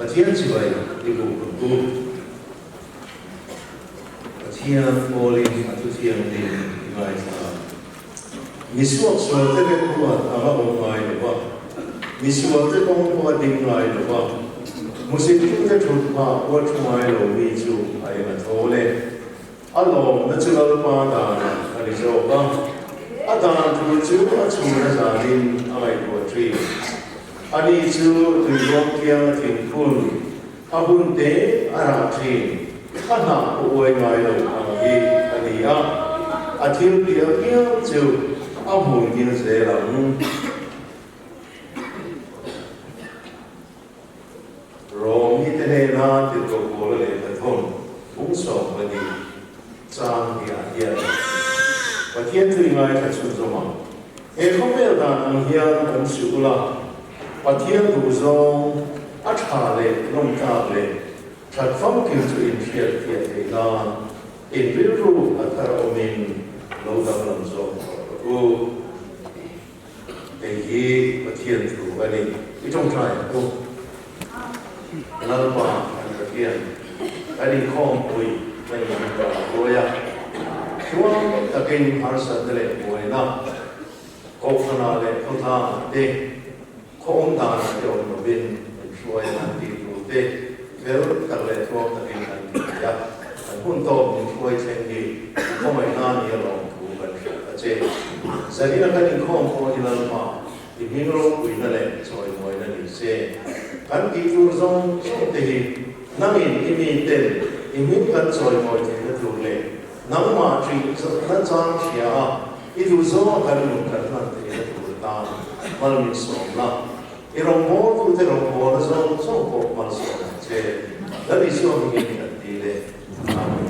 Pathian chibai i buk ang u. Pathian pawlin a thu thianghlim i ngaithla. Mi suaksualte remruat a va awm ngai lo va, mi sualte kawng pawh a ding ngai lo va, hmusittute thut hma pawh a thu ngai lo mi chu a eng a thawl e. A lawmna chu Lalpa danah a ni zawk a, a dan thu chu a chhun a zanin a ngaihtuah thin. Ani chu tuiruang kianga thingphun, a hun te a rah thin, a hnah pawh uai ngai lo ang hi a ni a, a thil pial pial chu a hmuingil zel ang. Rawmi te hnena tirhkoh Paula lehkha thawn bung 12 chang tihah hian Pathian chu i ngaithla chhunzawm ang. He khawvel dan ang hian awm suh ula, Pathian duhzawng a tha leh nawmtlak leh that famkim chu inhriat fiah theih nan in rilru a thar awmin lo danglam zawk tawh rawh u. Hei hi Pathian thu a ni. I tawngtai ang u. Lalpa kan Pathian, kan inkhawmpui na in min rawn hruai a. Tluang takin harsatna leh buaina, kohhranah leh khawtlangah te, khaw awm danah te awm lovin min hruai a kan tih tur te fel tak leh tluang takin kan ti thei a. Kan hun tawp min hruai thleng hi i khawngaihna ni a lawm thu kan hrilh a che. Zarina kan inkhawm pawh hi Lalpa i hming ropuina leh chawimuaina ni se. Kan tih tur zawng zawng te hi nangin i mi ten i hming kan chawimawi theihna tur leh nangmah ṭih na chang hria a i duh zawnga kan nun kan hman theihna tur atan mal min sawm la. I rawngbawltute rawngbawlna zawng zawng pawh malsawm ang che. Lal Isua hmingin kan ti le. Amen.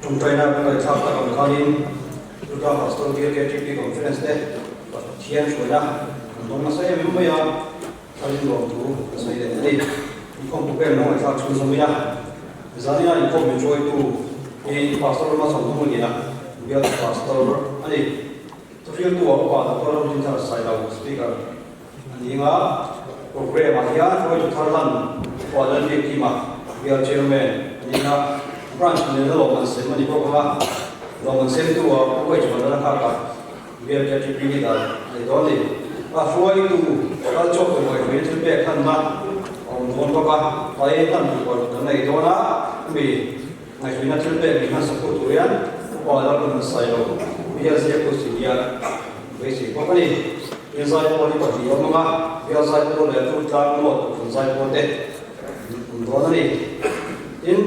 Tawngtaina kan ngaihthlak tak ang khanin Utah Pastor Bial KTP Conference te Pathian hruaina kan dawng nasa em em mai a, thalin lawmthu kan sawi leh a ni. Inkhawm program lo ngaihthlak chhun zawm ila, Zanina inkhawm min hruaitu hi Pastor Malsawmthunga Liana Bial Pastor a ni. Thuhriltu ah upa Doctor Ramdinthar Sailo Speaker a ni anga, Programme ah hian hruaitu thar lan upa Lalbiakkima Bial Chairman a ni anga, Branch nena lawm an sem a ni bawk anga, lawm an semtu ah Pu H Vanlala Nghaka Bial KTP Leader a ni dawn a ni. A hruaitu kal chhuak tur ngaihtuahin thil pek hlanna a awm dawn bawk a, pai hlan tur pawh kan nei dawn a, hemi Ngaihtuihna thil pek min hmansak pawh tur hian upa Lalrawn Sailo bial ziaktu Senior beisei bawk a ni. Bial zaipawl hi pahnih awm ang a, bial zaipawl leh Durtlang North Kohhran zaipawl te an awm dawn a ni. Tin,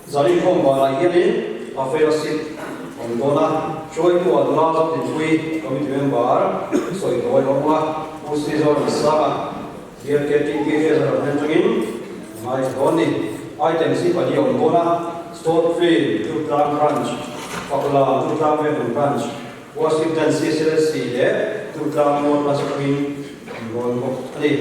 Zarinkhawm vanah hianin a fellowship a awm dawn a, hruaitu ah nula Zodinpuii committee member sawi tawi a awm ang a, Pu Srizoramsanga Bial KTP Treasurer hnen atangin a ngaithla dawn a ni. Items hi pali a awm dawn a, Stone Field, Durtlang Branch, Fakla, Durtlang Venghlun Branch, Worship Dance CSLSC leh Durtlang North Branch atangin a awm dawn bawk a ni.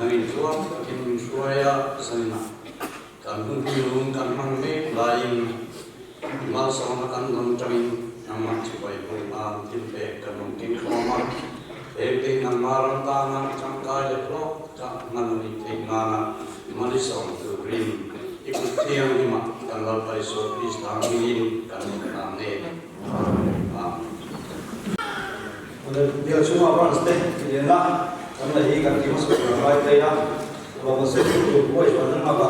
Nangin tluang takin min hruai a, zaninah kan hun hnuhnung kan hmang mek laiin malsawmna kan dawn tangin nangmah chibai hmuh nan thil pek kan rawn keng khawm a. Hengte hi nangmah ram tana tangkai leh hlawk taka hman a nih theih nana malisawm turin i kut thianghlimah kan Lalpa Isua Krista hmingin kan rawn hlan e. Amen. Bial chhunga branch te lianna kan la hi kan ti hmasa tur a ngai phei a, lawm se chu tur buai chuan an nghak a, a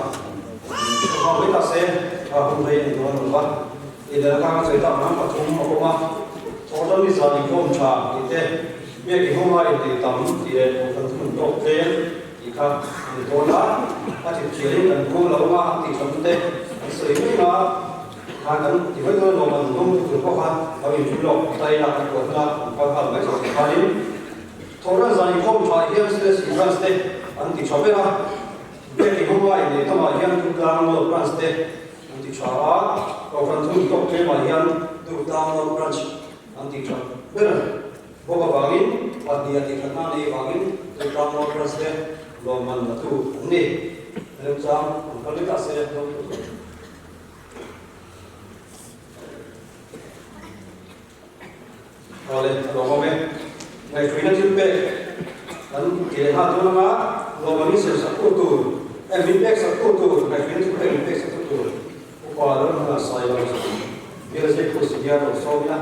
hau mai ta se a hun rei a ni dawn lo va, inelna kha ka sawi tak ang pathum a awm a, thawhtan ni zan inkhawm tha tih te, biak inhawng a innei tam tih leh kohhran thunun tawk tlem tih kha a ni dawn a, a chipchialin kan hmang lo anga an tih thatna te an sawi mai a. Kha kan ti mai dawn alawm an rawng tu tur pawh kha lo inṭum lawk ta ila kan kuah huna an kal nghal mai zawk khanin Thawhran zan inkhawm tha hian Silas Branch te an ti tha ber a, Biak Inhawng a inneih tamah hian Durtlang North Branch te an ti tha a, Kohhran thung tawk tlemah hian Durtlang North Branch an ti tha ber bawk avangin pahniha tih thatna a neih avangin Durtlang North Branch te lawmman la tu an ni. Remchang an kal vek ta se lawm tu tur. Awle, a lawm awm e. Ngaihhruaina thil pek kan ti leh nghal dawn anga lawm an inser sak tu tur, eh min pek sak tu tur, ngaihhruaina thil pek min pek sak tu tur upa lo hmunah sai lo bial zirtu senior lo sawm ila.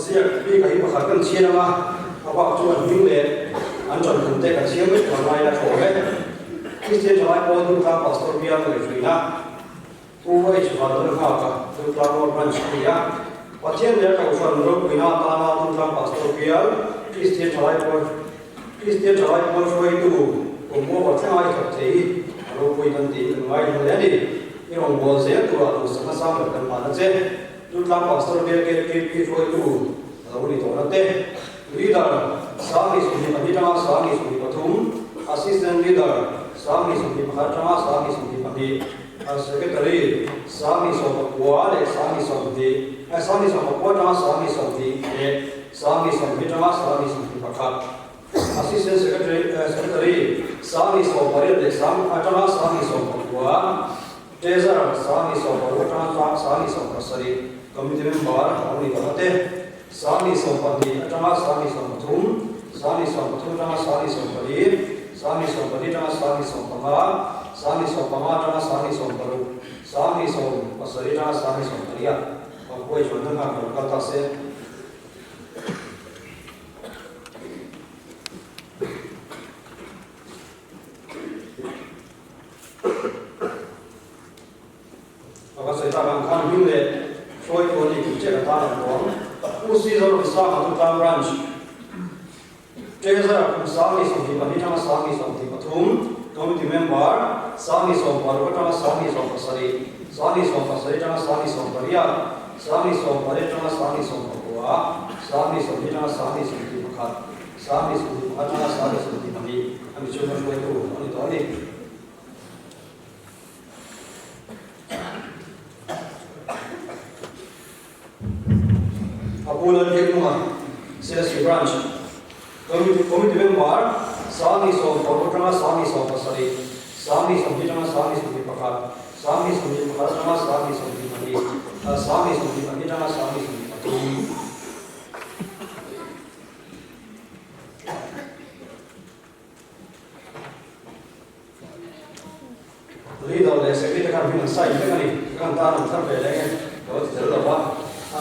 Ziak bik a hi pakhat kan chhiar ang a, a bak chu an hming leh an ṭanhmun te kan chhiar vek vang laia thaw vek. Kristian ṭhalai pawl Durtlang Pastor bial ngaihhruina Pu H Vanlalnghaka Durtlang Road Branch a ni a. Pathian leh a Kohhran ropuina atana Durtlang Pastor bial Kristian ṭhalai pawl Kristian ṭhalai pawl hruaitu kum over thlenga i thawk thei hi a ropui kan tiin kan ngai hlawm hle a ni. I rawngbâwl zel turah duhsakna sang ber kan hlan a che. Tutlang Pastor bial KTP hruaitu a lo ni tawhna te, Leader 22 atanga 23, Assistant Leader 21 atanga 22, Secretary 19 leh 20, 19 atanga 20 leh 20 atanga 21, Assistant Secretary 28 leh atanga 29, Treasurer 26 atanga tlang 27, Committee Member a lo ni tawh a te, 24 atanga 23, 23 atanga 24, 24 atanga 25, 25 atanga 26, 27 atanga 28, Papuai chuan na nghak lo kal ta se. A va sawi tak ang khan hming leh hruaitu a ni tih chiah ka tan ang ruang. Pu Caesar Rusanga Tutlang Branch Treasurer kum 22 atanga 23, Committee Member 26 atanga 27, 27 atanga 28, 28 atanga 29, 20 atanga 21, 21 atanga 22, A mi chhunga hruaitu a ni tawh a ni. A pu Lalbiaknunga, Selesih Branch, Committee Member, 27 atanga 27, 22 atanga 21, 21 atanga 22, 22 atanga 23. Leader leh secretary te khan hming an sign vek a ni. Ka han tan an thar ve leh nge ka lo ti tel lo va.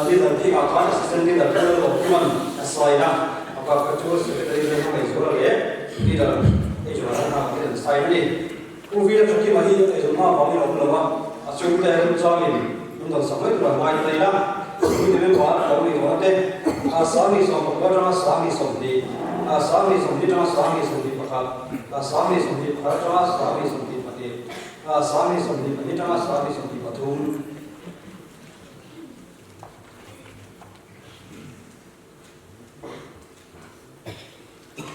Leader bikah khan assistant leader te lo awm a sign a, a bak kha chu secretary te hmangaih zuala leh leader HR an hna angin an sign a ni. Pu Vila Thakima hi eizawnna avangin a awm lo a, a chhungte remchangin an dawn sak mai tur an ngai ta ila, committee member a lo ni tawh na te, 20 atanga 20, 20 atanga 21, 21 atanga 22, 22 atanga 23.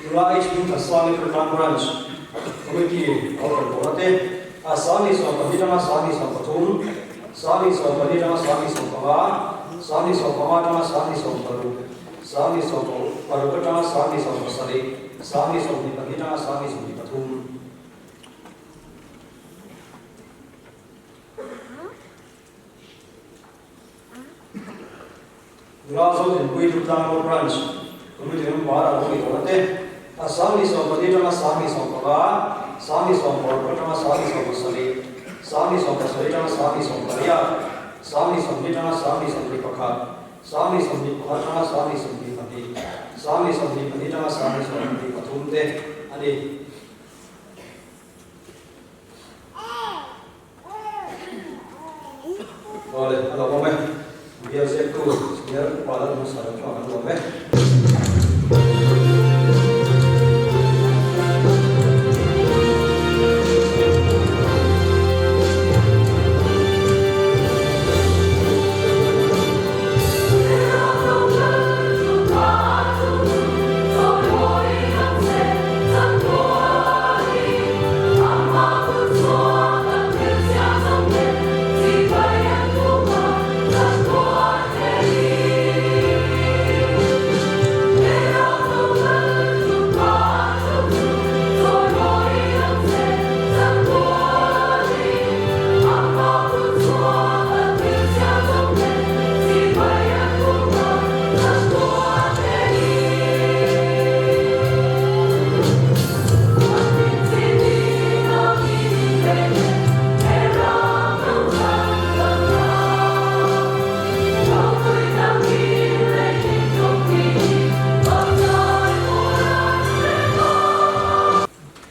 Nula H Hmingthasani Khawtlang Branch Committee a lo tel tawh na te, 24 atanga 23, 20 24 atanga 20 15, 20 15 atanga 20 16, 20 16 atanga 20 17, 20 22 atanga 20 23. Nula Zodinpui Durtlang Road Branch Committee Member a lo nih tawhna te, a 20 14 atanga 20 15, 20 16 atanga 20 17, 20 17 atanga 20 18, 20 20 atanga 20 21, 21 atanga 22, 22 atanga 23 te a ni. Awle, a lo awm e. Bial ziaktu Senior Upa Lalhmasa lo chuan kan lawm e.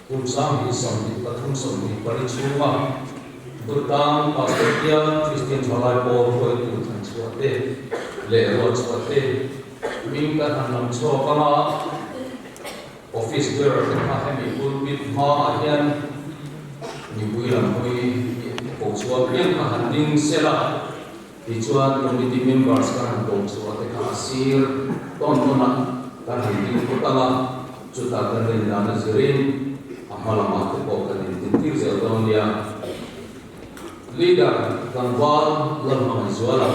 Kum 2023 24 chhunga Durtlang Pastor Bial Kristian Thalai Pawl hruaitu thanchhuah te leh ruahchhuah te hming kan han lam chhuak anga Office bearer te kha hemi pulpit hmaah hian mipui lam hawi ko chhuak piang kha han ding sela tichuan committee members kan han ko chhuah te kha a sir tawn tawn a kan han ding phawt anga chutah kan rin dan a zirin a hma lamah te pawh kan intintir zel dawn nia. Leader tlangval Lalhmangaihzuala.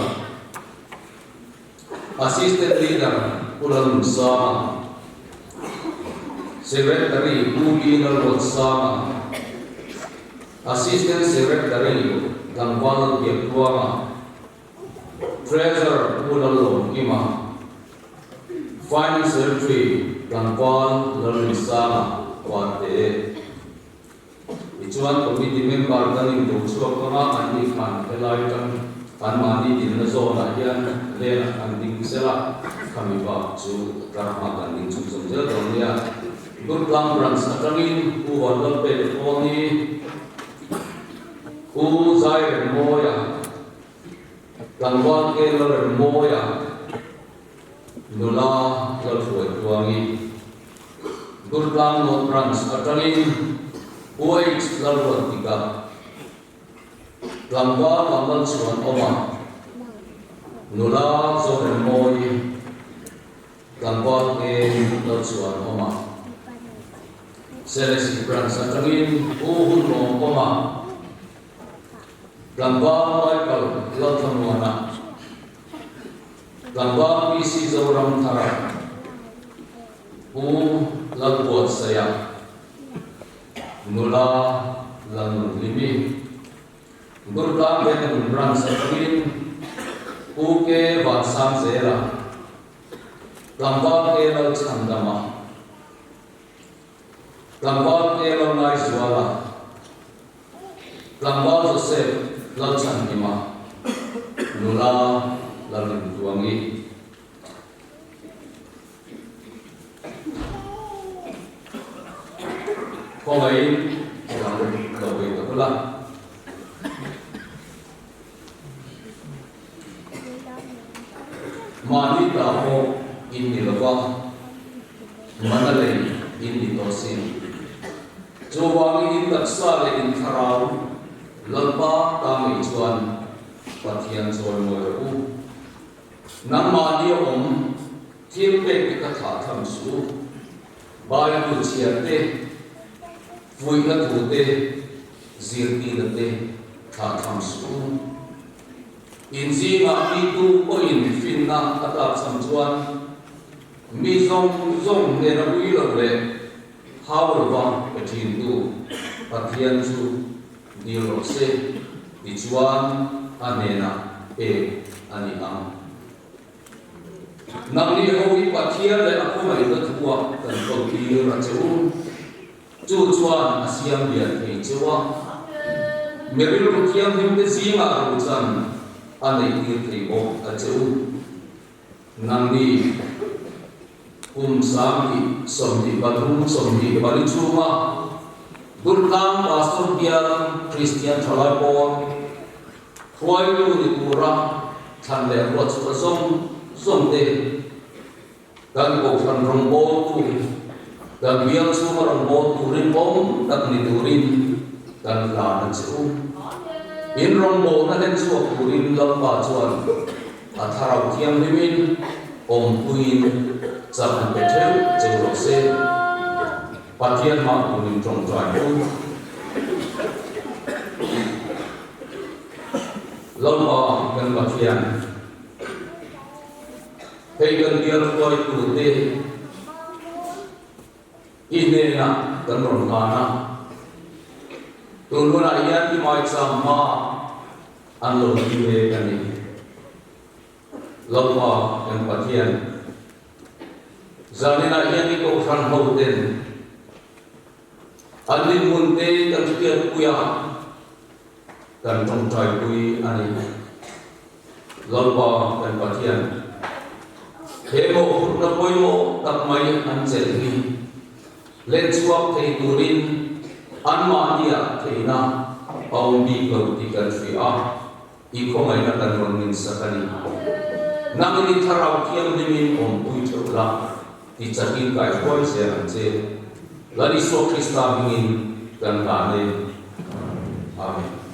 Assistant Leader Pu Lalnunsanga, Secretary Pu Pi Lalruatsanga, Assistant Secretary Tlangval Lalbiaktluanga, Treasurer Pu Lallawmkima, Finance Secretary Tlangval Lalrinsanga Varte. Tichuan Committee member kan inbo chhuak ang a, an ni khan helai tang anmahni dinna zawnah hian lenah kan ding zel a, khami bak chu tlar hma kan ding chhun zawm zel dawn nia. Durtlang Branch atangin Pu Vanlalpek Kawni, Pu Zairemmawia, Tlangval Ke Lalremmawia, Nula Lalhruaitluangi, Durtlang North Branch atangin UH Lalruatdika, Tlangval Vanlalchhuan Awma, Nula Zoremmawi, Tlangval Ke Lalchhuan Awma, Selesih Branch atangin U Hunlawm Awma, Tlangval Michael Lalthlamuana, Tlangval PC Zoramthara, Pu Lalbuatsaia, Nula Lalnunhlimi, Durtlang Vengnun Branch atangin Pu K Vansangzela, Tlangval K Lalchhandama, Tlangval K Lalngaizuala, Tlangval Joseph Lalchhanhima, Nula Lalrintuangi. Khawngaihin dang lo ve ta bula. Mahni ta pawh in ni lova, mana lei in ni tawh sin. Chuvangin in taksa leh in thlarau Lalpa ta ngei chuan Pathian chawimawi rawh u. Nangmahni a awm thil pek te ka thlah tham su. Bible chhiar te, fuihna thu te, zirtirna te thlah tham su. In zingah mi tu pawhin finna a tlakchham chuan mi zawng zawng hnena ui lo leh hau lova pe thintu Pathian chu dil rawh se, tichuan a hnenah pek a ni ang. Nangni ho hi Pathian leh a khawngaihna thuah kan kawltir a che u. Chu chuan a siam lian thei cheu a, mi rilru thianghlimte zingah rochan a neihtir thei bawk a che u. Nangni kum 20 23 24 chhunga Durtlang Pastor bial Kristian Thalai Pawl hruaitu ni tura thlan leh ruat chhuah zawng zawngte Kan Kohhran rawngbawltu, kan bial chhunga rawngbawltu rinawm tak ni turin kan hlan a che u. In rawngbawlna hlen chhuak turin Lalpa chuan a Thlarau Thianghlimin awmpuiin chak pe theuh che u rawh se. Pathian hmah turin tawngtai u. Lalpa kan Pathian. Hei kan bial hruaitute i hnenah kan rawn hlan a, tun hunah hian i maicham hma an lo ti mek a ni. Lalpa kan Pathian, zaninah hian i kohhran hoten an dinhmun te kan hriatpui a, kan tawngtaipui a ni. Lalpa kan Pathian, he mawhphurhna pawimawh tak mai an chelh hi len chhuak thei turin anmahniah theihna a awm bik lo tih kan hria a, i khawngaihna kan rawn nginsak a ni. Nangin i Thlarau Thianghlimin awmpui theuh la, ti chakin kaihruai zel ang che. Lal Isua Krista hmingin kan hlan e. Amen.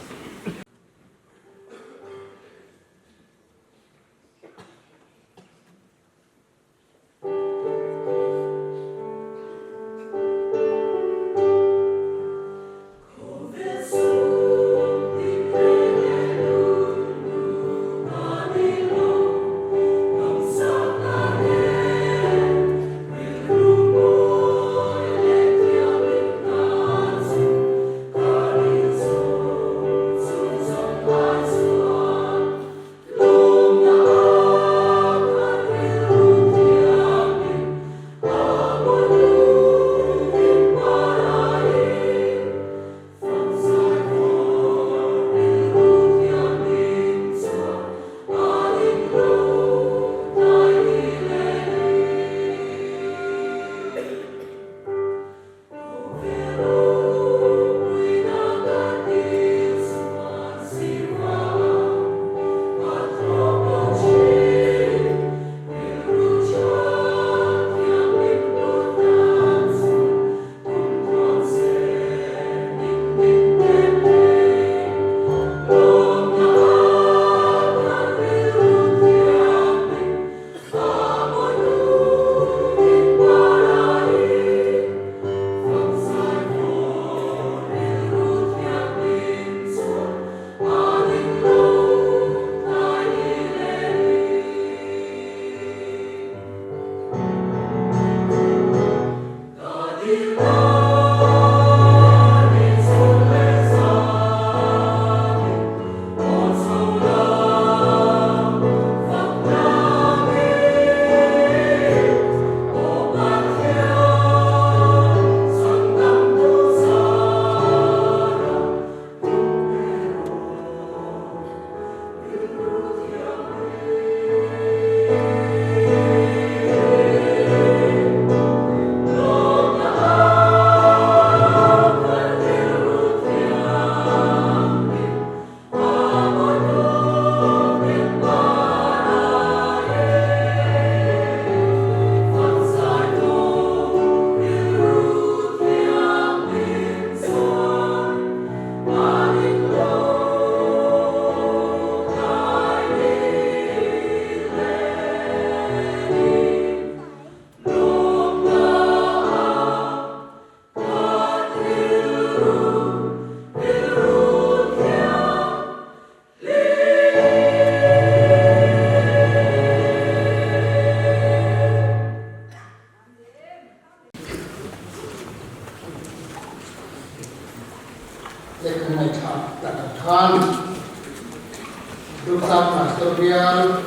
Durtlang Pastor Bial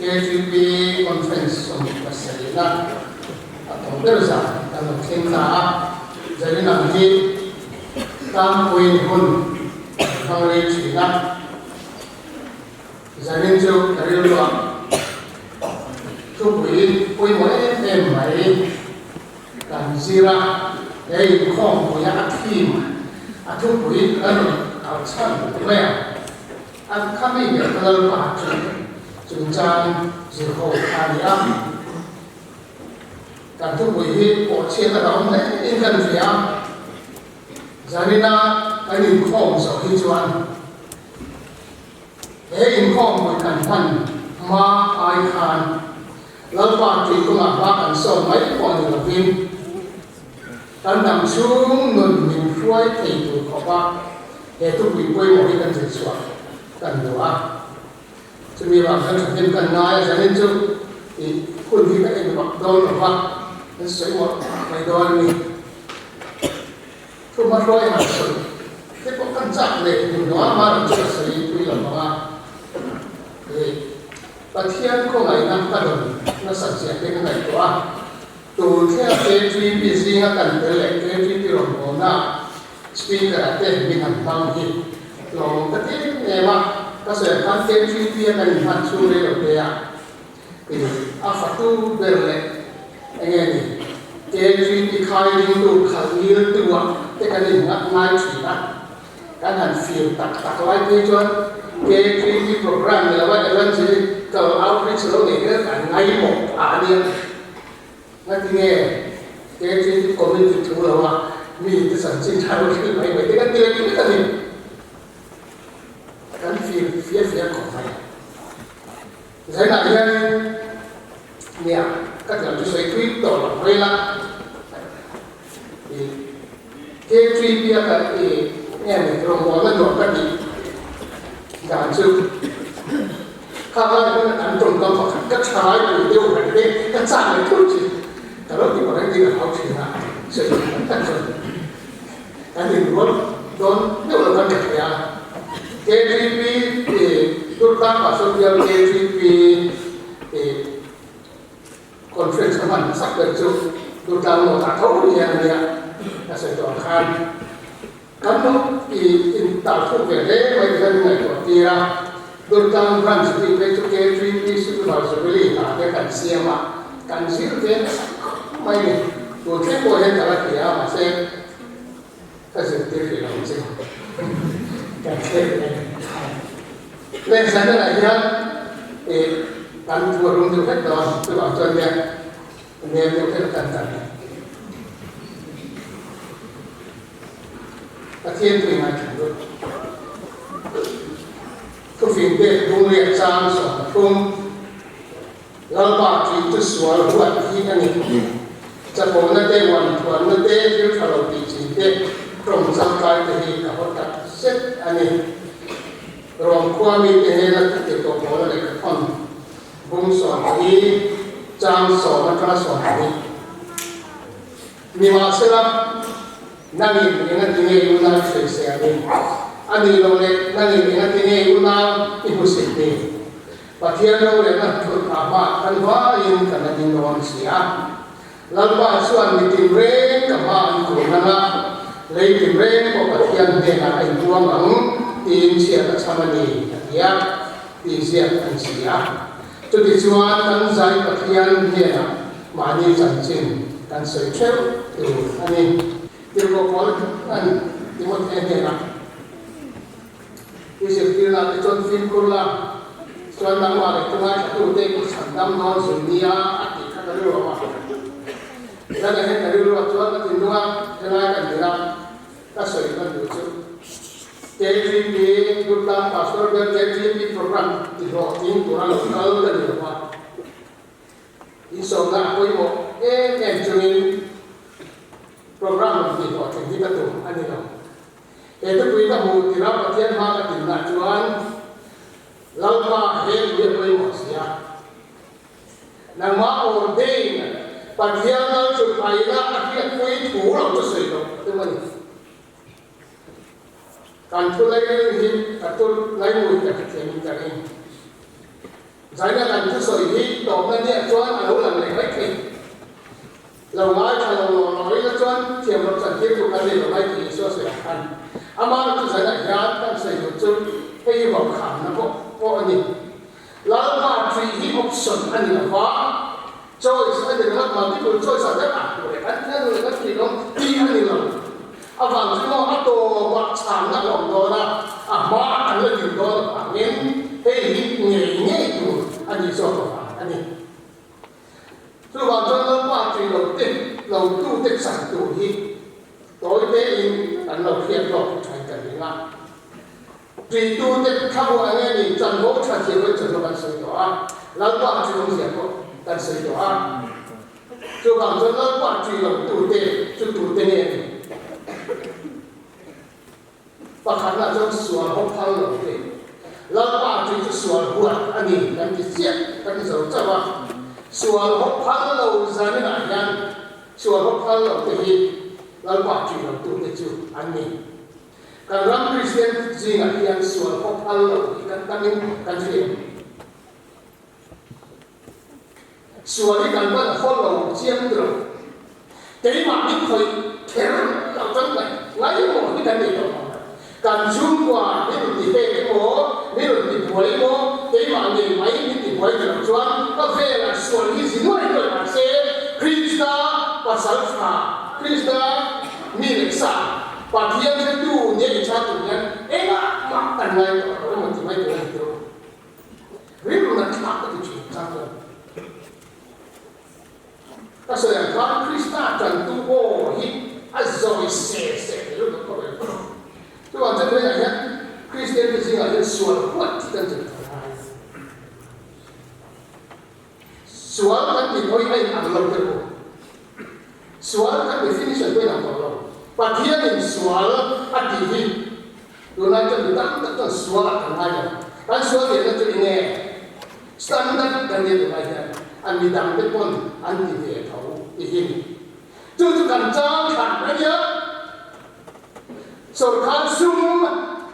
KGP Conference 17-na a tawp ber zan kan lo thleng ta a, Zanin ang hi tlangpuiin hun kan hmang rei thin a, Zanin chu ka rilruah thupui pawimawh em em mai kan zir a, he inkhawmpuia a theme a thupui kan rawn kal chhan mai a, a khami leh ka lalpa chu chungchang zir ho kha a ni a. Kan thupui hi pawhchhiat a la awm hle in kan hria a, Zanina kan inkhawm zawh hi chuan He inkhawmpui kan hman hma ai khan Lalpa tih kawngah hma kan sawn mai pawh ni lovin kan dam chhung nun min hruai thei tur khawpa he thupui pawimawh hi kan zir chhuah kan duh a. Chumi vang chuan thahnem kan ngai a, zanin chu ih hun hi ka en vak dawn lo va, kan sawi mawlh mai dawn a ni. Thu hmahruai han sawi te pawh kan chak leh hmun lo a, mahni chu ka sawi pui lo vang a, ih Pathian khawngaihna ka dawn nasat zia te ka ngaihtuah a, tun thlenga KTP zinga kan tel leh KTP rawngbawlna speaker ah te min han hmang hi tlawm ka ti em em a, ka sawi ang khan KTP a kan inhman chhung rei lo te a, Ih, a fatu ber leh eng nge ni? KGP khai ringtu khalh ngiltu ah te kan in nghat ngai thin a, kan han fir tak tak lai phei chuan KGP program ni lova evangelical outreach lo nei hian kan ngaimawh phah a nia. Ngati nge KGP committee thu lo a mi te chanchin tha lo thil mai mai te kan ti leh vek a ni. Kan fir fia fia khawp mai. Zainah hianin nia ka tih ang chu sawi tui tawh lo mai la, i K3 bia ka i nge ni rawngbawlna nuam ka tih dan chu khang lai hmuna kan tawngkam pakhat ka thalai pui deuh reng te ka chak leh thut thin ka lo ti pakhat hi ka hau thin a, sawi tui tam tak chuan kan inrual dawn deuh lo khan ka thei a. KTP Durtlang Pastor Bial KTP Conference ka hman hmasak ber chu Durtlang North ah tho hian a nia ka sawi tawh ang khan kan lo intar thuk ve hle mai ti khan min ngaihtuah tir a. Durtlang Branch tih phei chu KTP Supervisory hna te kan siam a, kan zir ve nasa khawp mai ni. Tun thleng pawh hian ka la hria a mahse ka zirtir hrih lo ang che kan thlek mai. Leh zanah hian ih kan thu a rum deuh hlek dawn chuvang chuan nia nem deuh hlek kan kan ni. Pathian tui ngaithla lut. Thufing pek bung riak chang 13 Lalpa tih chu sual huat hi a ni. Chapona te, uanthuanna te, thil tha lo tih chin te, tawng changkai te hi ka haw tak zet a ni. Rom khua mite hnena thute tawh pawla lehkha thawn bung 12 chang 10 atanga 12. Nimahsela, nangin enga ti nge unau i hreise a ni? A nih loh leh, nangin enga ti nge unau i hmusit ni? Pathian rorelna thut phah hma kan vaiin kan la ding dawn si a. Lalpa chuan mi tinreng ka hma an kun ang a, lei tinreng pawh Pathian hnenah a inpuang ang tiin chhiat a chham a ni, a ti a, tih ziak an si a. Chutichuan kan zai Pathian hnenah mahni chanchin kan sawi theuh tur a ni. Tirhkoh Paul an Timothea hnenah i zirtirna te chuan fimkhur la, chuan nangmah leh tungai thlatute i chhan dam dawn zui nia a tih kha ka rilru a. Zan ah hian ka rilru ah chuan ka thinlung a, helai kan dil a, ka sawi hman duh chu. KTP Durtlang Pastor Bial KTP Program ti hlawhtling tura lo kal ka ni lo a, insawmna a pawimawh em em chungin program rawn tih hlawhtling hi ka tum a ni lo. He thupui ka hmuh tirh a Pathian hma ka tinna chuan Lalpa he tui a pawimawh si a. Nangmah ordain Pathian lal chu thaina a hriatpui thu lo chu sawi loh ka tum a ni. Kan thu lai ring hi ka tu lai mui ka hrethiam in ka ring. Zaina kan thusawi hi tawpna niah chuan a lo lang leh mai thei. Lo ngaithla lo law law ila chuan thiam loh chan tir tur kan nei lo mai tih Isua sawi ang khan amah chu zainah hian kan sawi duh chu hei hi vaukhangna pawh pawh a ni. Lalpa ṭih hi option a ni lo va, choice a ni ringawt, multiple choice ah deuh ah tur leh kan thil leh kan ṭih lawm tih a ni lo. Avang chu maw a tawpah chhangna a awm dawn a, a hmaah kan la din dawn avangin hei hi ngei ngei tur a ni zawk avang a ni. Chuvang chuan Lalpa ṭih lo te, lo tu te chan tur hi tawi tein kan lo hriat lawk hi ṭhain kan ring a. Ṭihtu te thlamuah nge ni chanvo ṭha zia pawhin chanvo kan sawi tawh a, Lalpa ṭih awmzia pawh kan sawi tawh a. Chuvang chuan Lalpa ṭih lo tu te chu tu te nge ni? Pakhatna chuan sual ho phal lo te. Lalpa ṭih chu sual huat a ni kan ti chiah, kan ti zo chauh a. Sual ho phal lo zaninah hian sual ho phal lo te hi Lalpa ṭih lo tu te chu an ni. Kan ram Kristian zingah hian sual pawh phal lo hi kan tamin kan hria em? Sual hi kan van haw lo chiang ti lo. Keimah min khawih kher lo tan mai ngaimawh hi kan nei tawh lo. Kan chhungkua min rawn ti hek emaw, min rawn ti buai emaw, keimah ngei mai min ti buai ti lo chuan ka velah sual hi zi nuai nuai mah se Krista pasal tha, Krista mi leh sa, Pathian hretu nia i chhan tur hian engah mah kan ngai tawh lo emaw ti mai tur a ni tawh. Rilru nat thlak ka ti thin chang chuan. Ka sawi ang khan Krista tantu aw hi a zawi se se thei lutuk khawp em. Chuvang chuan tunah hian Kristian te zingah hian sual huat hi kan zir thei ngai. Sual kan tih pawhin a inang lo teh u. Sual kan definition pawh a inang tawh lo. Pathianin sual a tih hi tunlai chuan mi tam tak chuan sual ah kan ngai lo. Kan sual tihna chu enge standard kan nia tunlai hian a midang te pawn an ti ve tho tih hi a ni. Chu chu kan chang thlan a nia. Sawrkhar sum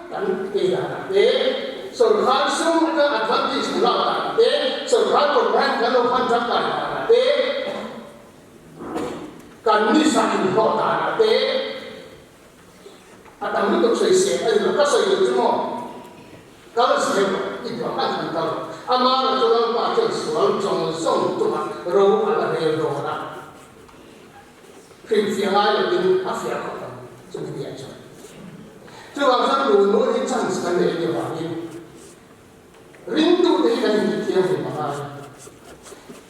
kan ei danah te, sawrkhar sum atanga advantage kan lak danah te, sawrkhar program kan lo hman tangkai danah te, kan nisa inhlawh danah te, a tam lutuk sawisel a ni lo. Ka sawi duh chu maw, kal zel rawh, i duh ang an han kal rawh. Amah chu Lalpa chuan sual zawng zawng chungah ro a la rel dawn a. Hrilhfiah ngai lovin a fiah khawp ang chumi ni ah chuan. Chuvang chuan tun hun hi chance kan neih anih avangin ringtute hi kan intih thianghlim a ngai.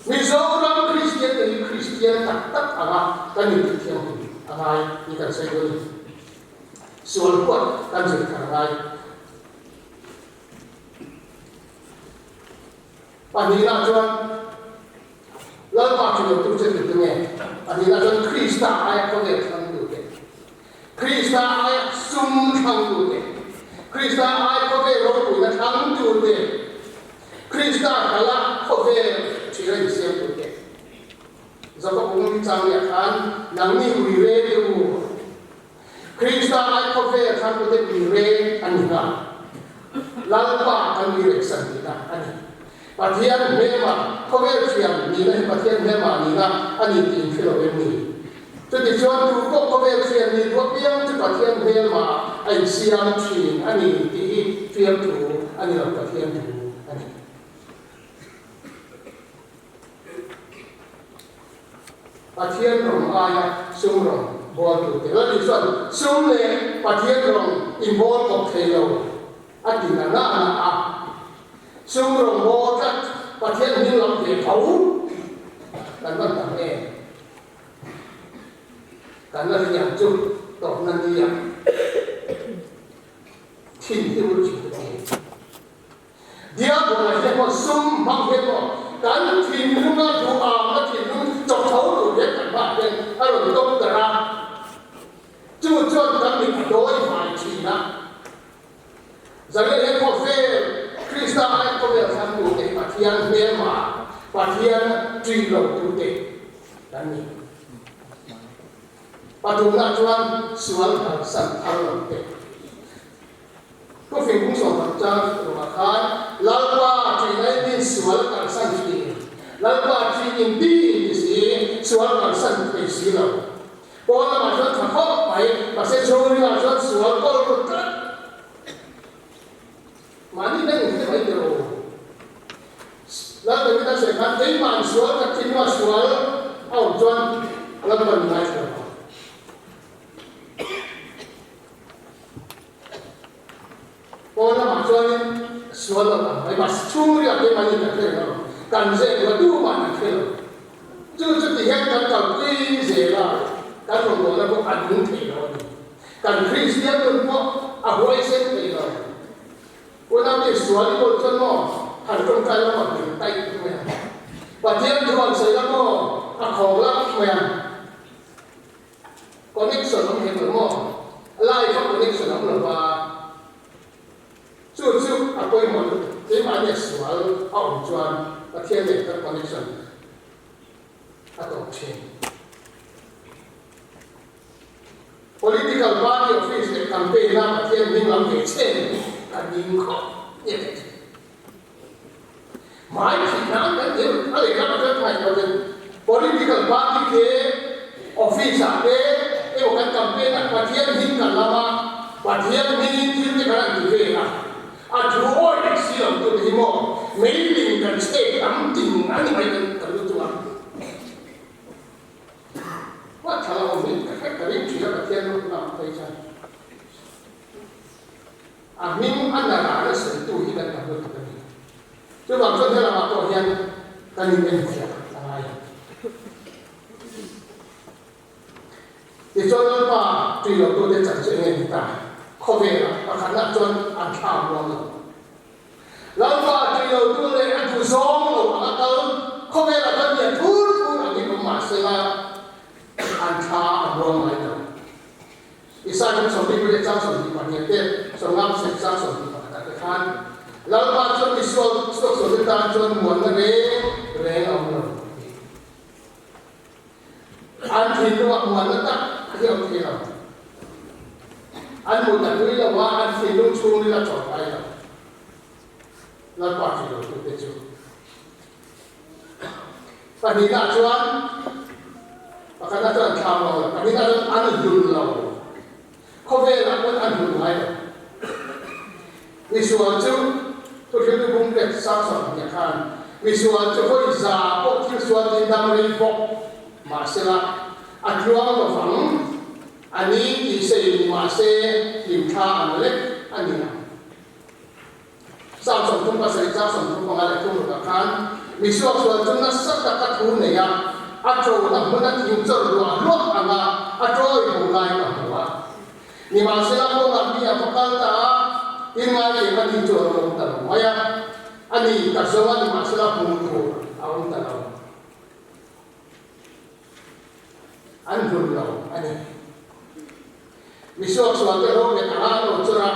Mizoram Kristian te hi Kristian tak tak anga kan intih thianghlim a ngai tih kan sawi dawn a ni. Sual huat kan zir thar a ngai. Pahnihna chuan Lalpa chu lo tu che tu tu nge? Pahnihna chuan Krista aia khawvel thlang tu te, Krista aia sum thlang tu te, Krista aia khawvel ropuina thlang tu te, Krista kala khawvel thira insiam tu te. Jakob ung chang leh khan nangni ui re te u, Krista ai khawvel thlang tu te ui re an ni nghal. Lalpa kan ui reh san tihna a ni. Pathian hmelma, khawvel thiam nihna hi Pathian hmelma nihna a ni tih in hre lo em ni? Chutichuan tu pawh khawvel thiam nih duh apiang chu Pathian hmelma a insiam thin a ni tih hi fiamthu a ni lo, Pathian thu a ni. Pathian rawng aia sum rawng bawl tur te. Lal Isua'n sum leh Pathian rawng i bawl kawp thei lo a ti na na na a. Sum rawng bawl tlat Pathian hming lam ve tho kan van tam em? Kan la hriam chu tawpna nia thin hi ur thin ka ti. Diabola hian maw sum hmang hian maw kan thinlunga duham a thinlung chawk tho tur hian kan hmah hian a rawn tawp darh a, chu chuan kan mit a dawi fai thin a. Zalel hian khawvel Krista ai khawvel thlang tute hi Pathian hmelma, Pathian ṭih lo tute kan ni. Pathumna chuan sual kalsan thar lo te. Thufing kung sawm khat chang ruah khan Lalpa ṭihna in min sual. sual a kalsan thin. Lalpa thin in ti in ti si, sual kalsan thei si lo. Pawn lamah chuan tha khawp mai, mahse chhungril ah chuan sual kawl rut tlat. Mahni beng in hre mai teh u. Lalpa in a sawi khan keimah sual ka thinlung a sual a awm chuan Lalpa min ngaithla lo ang. Pawn lamah chuanin sual lo ang mai mahse chhungriah keimahni kan hre reng lo, kan zep lo tumah kan hre lo. Chu chu ti hian kan kalpui zel a, kan rawngbawlna pawh a nung thei lo a ni. Kan Kristian nun pawh a huaisen thei lo. Unaute sual i kawl chuan maw han tawngtai lamah min taih mai ang. Pathian thu han sawi la maw a khawng lak mai ang. Connection awm hek lo maw? Live a connection awm lo va, chu chu a pawimawh lutuk. Keimahni a sual a awm chuan Pathian nen kan connection a tawp thin. Political party office leh campaign a Pathian hming lam ve chen kan ning khawp nge kan ti. Hmai thih nan kan ti a lehkha Pathian hmai pawhin political party te office ah te emaw kan campaign ah Pathian hming kan lam a, Pathian hmingin thil te kan han ti vel a, a thu awi dik si lo tu te hi maw meiling kan chhek tam ting a ni mai kan lutuk a. Huat thla lo awm in ka hre ka ring thin a Pathian rawng lam phei chuan a hming a nalh ah na sawitu hi kan tam lutuk a ni. Chuvang chuan helamah pawh hian kan in enfiah a ngai a. Tichuan Lalpa tui lo tute chan chu enge ni ta? Khawvelah pakhatna chuan an thla muang lo. Lalpa tui lo tu leh a duh zawng lo ang a kal, khawvelah kan lian thur thur angin awm mah sela an thla a muang ngai lo. Isai hmun 28 chang 22 te, 57 chang 21 ah te khan Lalpa chuan mi sual suaksual te tan chuan muanna reng reng a awm lo a ti. An thinlungah muanna tak hi a awm thei lo. An mut a tui lo a, an thinlung chhungril a chawlh ngai lo. Lalpa tih lo tute chu. Pahnihna chuan, pakhatna chuan an thlam lo, pahnihna chuan an hlun lo. Khawvelah pawn an hlun ngai lo. Misual chu thuhriltu bunglet Samson hniah khan misual chu hawi za pawh thil sual tin dam rei bawk mahsela a tluang lo vang a ni tih sei mahse hlimthla ang lek a ni ang. Samson 37 chang 35 leh 36 khan misual sual chu nasa taka thu nei a, a ṭona hmuna thing chawlh luah hluah anga a ṭawi hmu lai ka hmu a. Nimahsela kawngah mi a va kal ta a, tin ngai leh a ni chu a lo awm ta lo mai a, a ni ka zawng a nimahsela hmuh tur a awm ta lo. An hlun lo a ni. Misuak sualte ho leh anga an lo chawr a,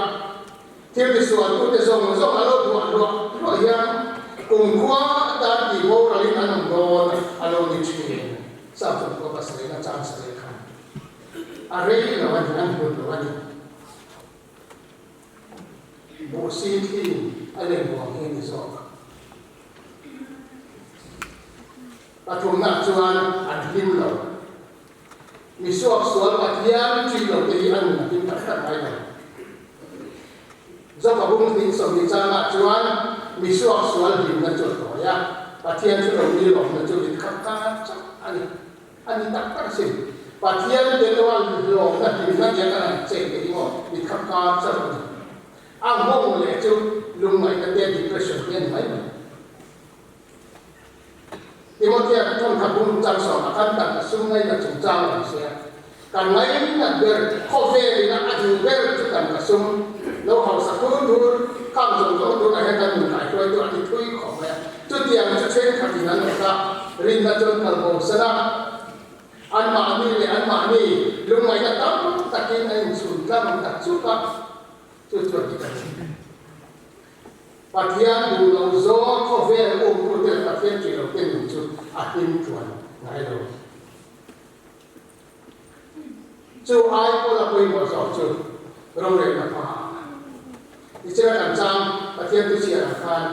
thil misualtute zawng zawng a lo duah hluah hluah hian kumkhua atan tih boralin an awm dawn a lo ni thin. Samson pawh pasarihna chance a leh khan. A rei lo a ni, an hmun lo a ni. Buhsi thin a len vang hi a ni zawk. Pathumna chuan an hlim lo. Mi suaksual Pathian ṭih lo te hi a nun a hlim tak tak ngai lo. Job-a bung hnih 20 changah chuan mi suaksual hlimna chu a tawi a, Pathian chu lo ni lawmna chu mit khap kar chauh a ni. A ni tak tak asin. Pathian te erawh a hlawmna hlimna nia kan han cheng te hi maw mitkhap kar chauh a ni. A nghawng leh chu lungngaihna te depression te a ni mai mai. Timothea thawntha bung chang sawmah khan kan a sum ngaina chungchang a rawn sawi a. Kan ngainat ber khawvel ina a duh ber chu kan ka sum lo hausa thur thur khang zawng zawng tunah hian kan nun kaihruaitu a ti thui khawp mai a. Chutiang chu thenkhatin an awk a, rinna chuan kal bo san a, anmahni leh anmahni lungngaihna tam takin a inchhun tlang ta chuk a, chu chuan ti kan ni. Pathian duh lo zawng khawvel umtute leh Pathian tih lote nun chu a hlim tuan ngai lo. Chu ai pawl a pawimawh zawk chu rorelna hmaah. Tichuan kan chang Pathian thuchhiarah khan.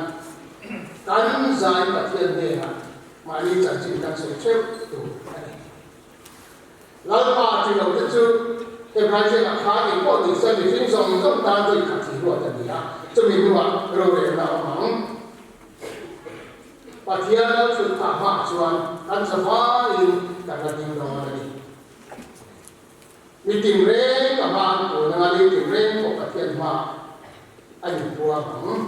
Kan zai Pathian hnenah mahni chanchin kan sawi theuh tur a ni. Lalpa ti lote chu Hebrai zingah khan engpawh ni se mihring zawng zawng tan vawi khat hi ruat a ni a, chumi hnuah rorelna a awm ang. Pathian lo thut phah hmaah chuan kan zavaiin kan la ding dawn a ni. Mi tinreng ka hma an kun anga ni tinreng pawh Pathian hmaah a inpuang ang.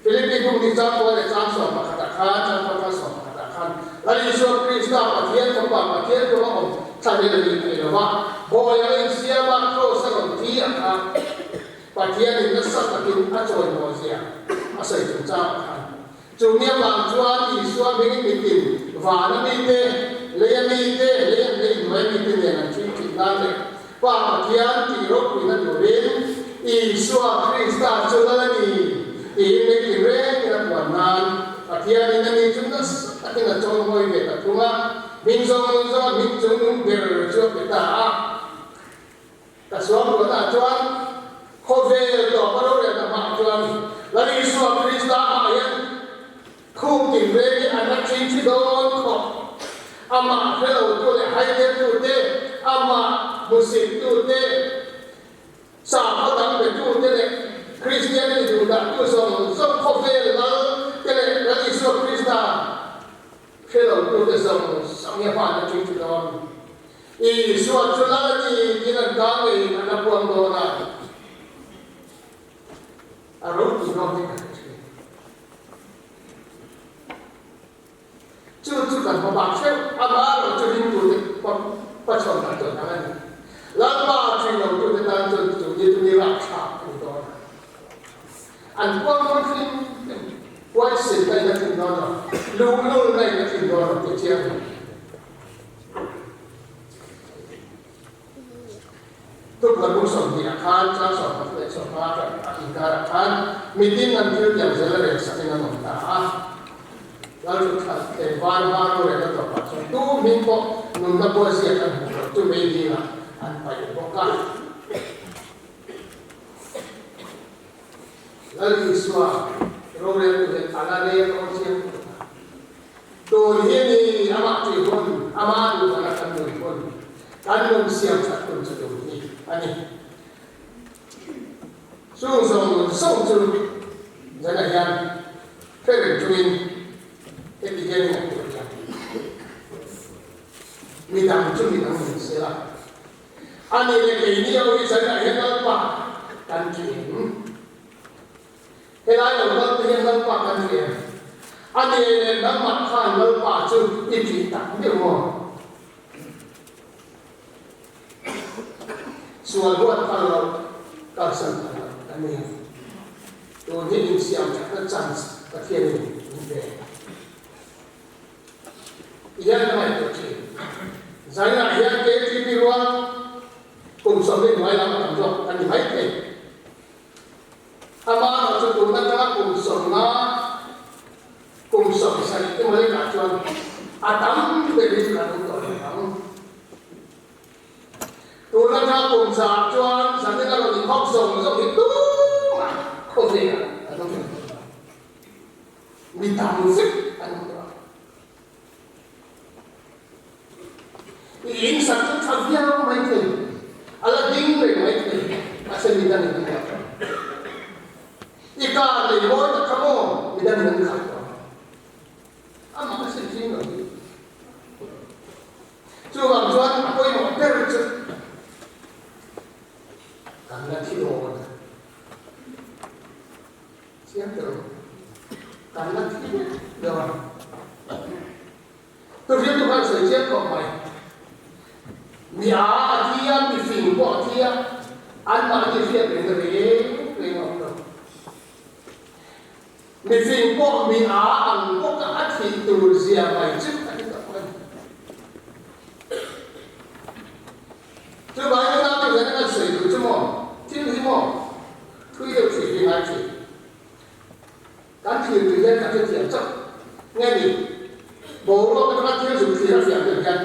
Philippi hung ni chang kual leh chang 11 ah khan, chang kual khan 11 ah khan, Lal Isua Krista, Pathian Fapa, Pathian tura awm thla hi a ni thei lo va, bawi a insiam a, kraws a rawn thi a kha, Pathianin nasa takin a chawimawi zia a sawi chungchang ah khan. Chu mi avang chuan Isua hmingin mitin, vana mite, leia mite, lei an lei hnuai mite nen an ṭhin ṭhin nan leh Pa Pathian tih ropuina turin Isua Krista chu lal a ni tiin lei ti rengin a puan nan Pathianin ani chu nasa takin a chawimawi ve ta thung a, hming zawng zawng a hming chungnung ber chu a pe ta a. Ka suangtuahnaah chuan khawvel tawpa rorelna hmaah chuan Lal Isua Krista hmaah hian khum tinreng hi an la ṭhin ṭhi dawn khawp. Amah hrelotu leh haidertute, amah hmusittute, sakhaw dang betute leh Kristian ni duhdahtu zawng zawng khawvel lal te leh Lal Isua Krista hrelotute zawng zawng hi a hmaah an la ṭhin ṭhi dawn. Isua chu lal a ni tiin an ka ngeiin an la puang dawn a, a ropui dawn hi ka hre thin. Chu chu kan hma bak hreuh, amah erawh chu ringtute pachhawn dan chuan dang a ni. Lalpa thin lotute tan chuan chu ni chu ni rapthlak a ni dawn a. An puang dawn hrim hrim, huaisen na in a thin dawn lo, luhlul na in a thin dawn lo tih chiang lo. Tukverh bung 20 ah khan chang 13 leh 15 ṭan a inkarah khan mitin an thil tiang zel a rel sakin an awm ta a. Lalṭhutthlak tlem var hma rorel a tawpah chuan tu hming pawh nunna buai ziak an hmuh loh chu mei dingah an paih bawk a. Lal Isua roreltu hian a la rel awm chiang khawp a. Tun hi ni amah tih hun, ama duh dana kan nun hun, kan nun siam that hun chu tun hi a ni. Chung zawng zawng chu zanah hian hre reng chungin heti hian i ngaihtuah hian midang chu midang ni se la, a ni leh keini ho hi zanah hian Lalpa kan tling. Helai lo kal te hian Lalpa kan hria. A ne leh nangmah khan Lalpa chu i ṭih tak meuh maw? Sual huat phal loh, kalsan phal loh kan ni ang. Tun hi insiam ṭhatna chance Pathianin min pe. Ti hian ka ngaihtuah ṭhin. Zainah hian KTP rual kum 25 lam a tam zawk a ni maithei. Amah chu tun atanga kum 50, kum 70 te mawlek ah chuan a tam berin kan awm tawh lo ang. Tun atanga kum 100 ah chuan zanin a rawn inkhawp zawng zawng hi tumah khawvelah an awm reng tawh lo. Mi tam vek an awm tawh ang. I in sak chu tha viau mai thei, a la ding reng mai thei, mahse mi dangin an khat tawh. I car lei mawi tak kha maw mi dangin an khat tawh. Amah a sin fing lo hi. Chuvang chuan a pawimawh ber chu kan la thi dawn a. Chiang tawh lo. Kan la thi vek deuh a. Thuhriltu khan sawi chiang khawp mai. Mi a a thi a, mi fing pawh a thi a, anmahni hriat reng reng reng a awm lo. Mi fing pawh mi a ang bawk a, a thih tur zia mai chu a ni tawh a ni. Chuvangin nau te hian an sawi duh chu maw? Thil hi maw? Thui deuh thih hi ngai thin. Kan thlir tih hian kan hrethiam chauh nge ni? Boruak atanga thil zuk thlir a fiah deuh hian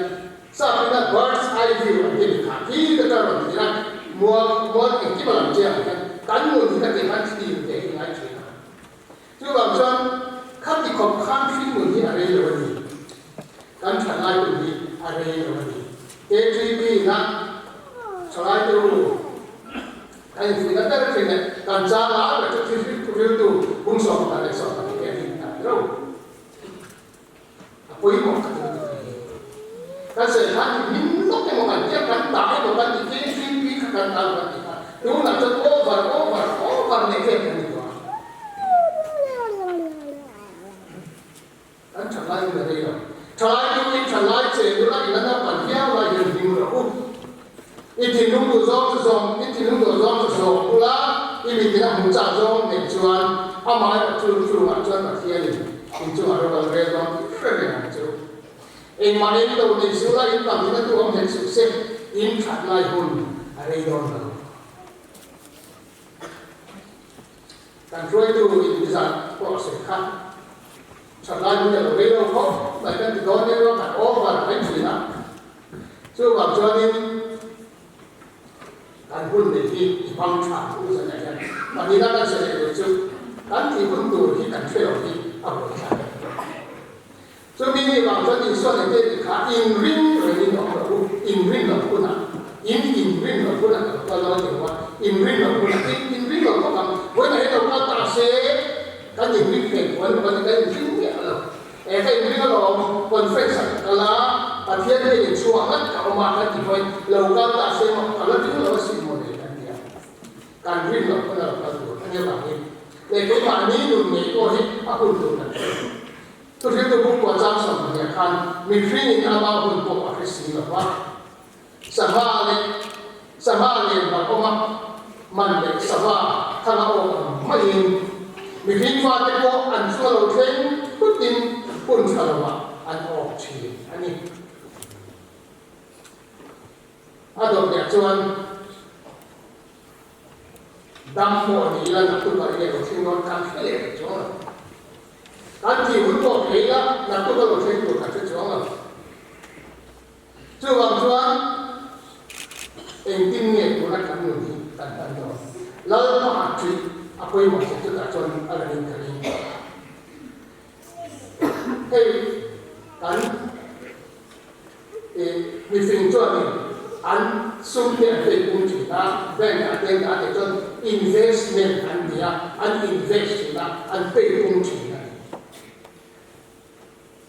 sap ina bird's eye view an ti ni kha khi te chuan rawn thlir a, mual mual engkim a lang chiang ang hian kan nun hi ka ti khan thlir ve hi ngai thin a. Chuvang chuan. hringnun hi a rei lo a ni. Kan thalai hun hi a rei lo a ni. KTP na thalai te u kan infuihna ber thin leh kan chang a ber chu thil riltu bung 14 te a ni ta ro. A pawimawh tak a ni tih hi. Kan sawi khan i hming lawk emaw kan tia kan ta emaw kan ti KTP kha kan ta lo kan ti kha tunah chuan over over over leh vel kan ni tawh a. Kan thalai in a rei lo. Thalai duhin thalai che nula in a naupan viau lai hian hlim rawh u. I thinlung duh zawng chu zawng, i thinlung duh zawng chu zawng ula, i mitin a hmu chak zawng nen chuan amaherawh chu chungah chuan Pathianin in chungah ro al rel dawn tih hre reng ang che u. Engmah en lo nei suh la, in tam in a duhawm hek suh se, in that lai hun a rei dawn lo. Kan hruaitu in nizan pawh a sawi kha. Thatlai hun a lo rei lo khawp mai kan ti dawn emaw kan over mai thin a. Chuvang chuanin kan hun nei hi i hmang tha u zan ah hian pahnihna kan sawi leh tur chu kan tih hun tur hi kan hre lo hi a buai thlak em. Chumi ni vang chuan Isua leh te tih kha inring rengin awm loh u, inring loh hunah, in inring loh hunah ka lo kal dawn a ti lo a, inring loh hunah, in inring lo bawk ang, vawiinah hian lo kal ta se kan inring thei pawh an lo kal kan inring miah lo, e ka inring alawm, conference ah ka kal a, Pathian hian inchhuah ngat ka awm a kan ti pawhin lo kal ta se maw ka la ring lo asin maw le kan ti a, kan rin loh hunah lo kal tur a nia vangin leh keimahni nun ngei pawh hi a hun tur kan hre lo. Thuhriltu Bungkua chang 20 khan mihringin ama hun pawh a hre si lo va, sangha leh sangha lian bar awma man leh sava thanga awk ang maiin mihring fate pawh an chunga lo thleng phutin hun tha lovah an awk thin a ni. A dawt leh chuan dam pawh ni ila naktuk ah i lo thleng dawn kan hre leh rih chuang lo. Kan tih hun pawh thei ila naktuk a lo thleng tur kan hre chuang lo. Chuvang chuan engtin nge tuna kan nun hi kan hman dawn? Lalpa a ṭih a pawimawh che chutah chuan a lang in ka ring. Hei kan I mifing chuanin an sum te an pek pung thin a, bank ah te an dah te chuan investment an ti a, an invest thin a, an pek pung thin a ni.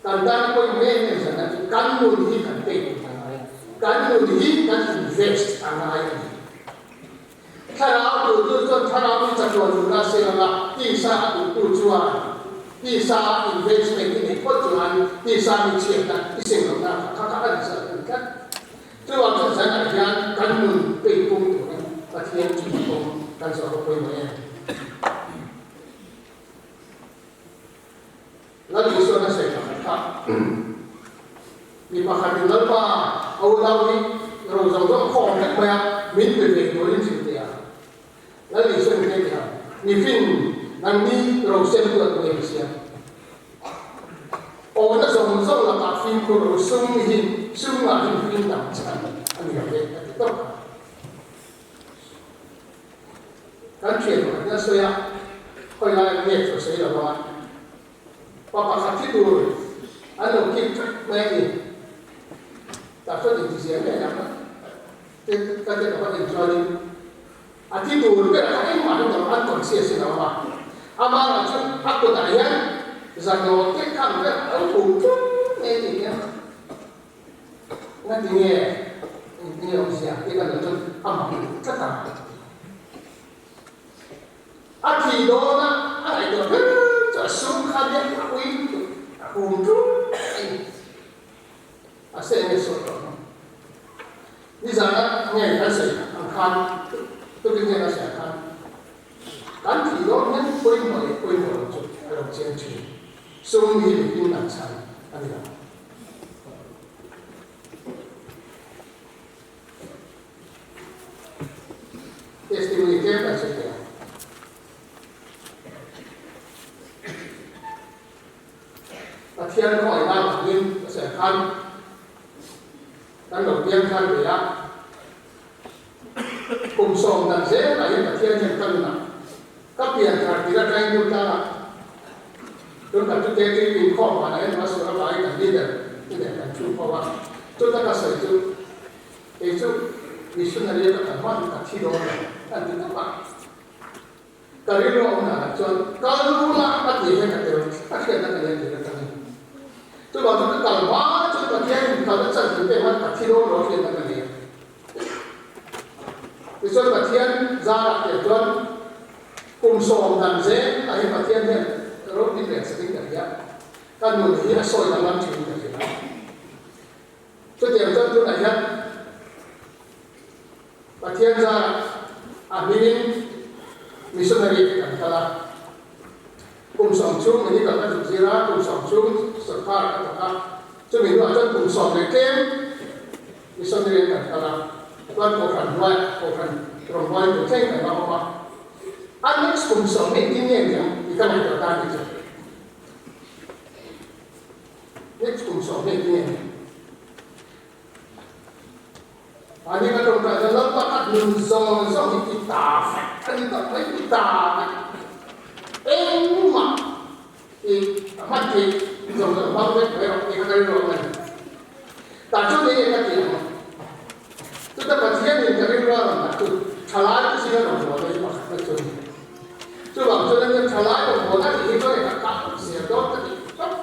Kan tan a pawimawh em em zan a chu kan nun hi kan pek pung a ngai a, kan nun hi kan invest a ngai a ni. Thlarau duhtu chuan thlarau hi chatuan nunna a siam anga, tisa a duhtu chuan tisa a investment i neih phawt chuan tisa mi chhiatna i seng lohna kha kha a result a ni tlat. Chuvang chuan zanah hian kan nun peipung turin Pathian chu kawng kan zawh a pawimawh em? Lal Isuan a sawi pakhat kha, Mi pakhatin Lalpa a unau hi ro zawng zawng khawm vek mai a, min pe ve turin hrilh teh a. Lal Isuan hei ti ang, Mihring nangni ro sem tu an nge siam? Awna zawng zawng lakah fimkhur ro sum hi sum ngah hi mihring dang chhan a ni lo ve a ti tawp a. Kan thian pakhat hian a sawi a, khawi lai an nge chu a sawi lo vang a, pa pakhat thi tur an lo kip thut mai a ni. Tah chuan intizia ngei ang a, ka te ka va en chuanin a thi tur ber kha engmah hi tawrh an conscious in a awm a, amah lah chu a kutah hian zahnaw te khang vel a lo thum thum mai a ni hian. Ngati nge engtin nge awmzia tih ka lo chuan a mak tlat a. A thih dawn a, a ngaihtuah ber chu a sum kha nia a ui lutuk, a hum ṭum mai. A se nge sawi tawh ang. Nizana nge kan sawi ang khan, tukin nge kan sawi ang khan, kan thih dawn hian pawimawh leh pawimawh lo chu a lo chiang ṭhin. Sum hi mihring dan chhan a ni lo. Testimony tlem kan sawi teh ang. Pathian khawngaihna avangin ka sawi ang khan kan lo piang thar ve a, kum 10 dan zelah hian Pathian hian ka nunah ka pian thar tir atangin Newtown-ah. Tun kan chu KTP inkhawm vanah hian Pastor avangin kan leader te nen kan thu fo a, chuta ka sawi chu kei chu missionary a ka kal hma chu ka thi dawn lo an ti tawp a. Ka rilru a awm danah chuan kal ula a tih hian ka tel a hriatna ka nei tir atangin chuvang chu ka kal hma chuan Pathianin kalna chan tur pek hman ka thi dawn lo a hriatna ka nei a. Tichuan Pathian zarah teh chuan kum sawm dan zel ah hian Pathian hian ropui reng sakin ka hria, ka nun hi a sawi danglam thin ka hria. Chutiang chuan tunah hian Pathian zarah a hmingin missionary kan kal a, kum sawm chhung medical ka zuk zir a, kum sawm chhung sorkar ka thawk a, chumi hnuah chuan kum sawm leh tlem missionary an kan kal a, chuan kohhran hnuaiah kohhran rawngbawlin tur thleng kan la awm a, a next kum sawm hi engtin nge niang tih ka ngaihtuah ta a ni chu. Next kum sawm hi engtin nge niang? Mahni ka tawngtai chuan Lalpa ka nun zawng zawng hi i ta vek a ni tak mai, i ta vek. Engmah i hman theih zawng zawng hmang vek mai rawh tih kha ka rilru ang a ni. Tah chuan enge ka tih ang? Chuta Pathianin ka rilru a rawn dah chu thalai te zinga rawn haw na hi pakhat na chu a ni. Chuvang chuan ania thalai rawn haw na tih hi chuan ka kah zel dawn ka tih tawp.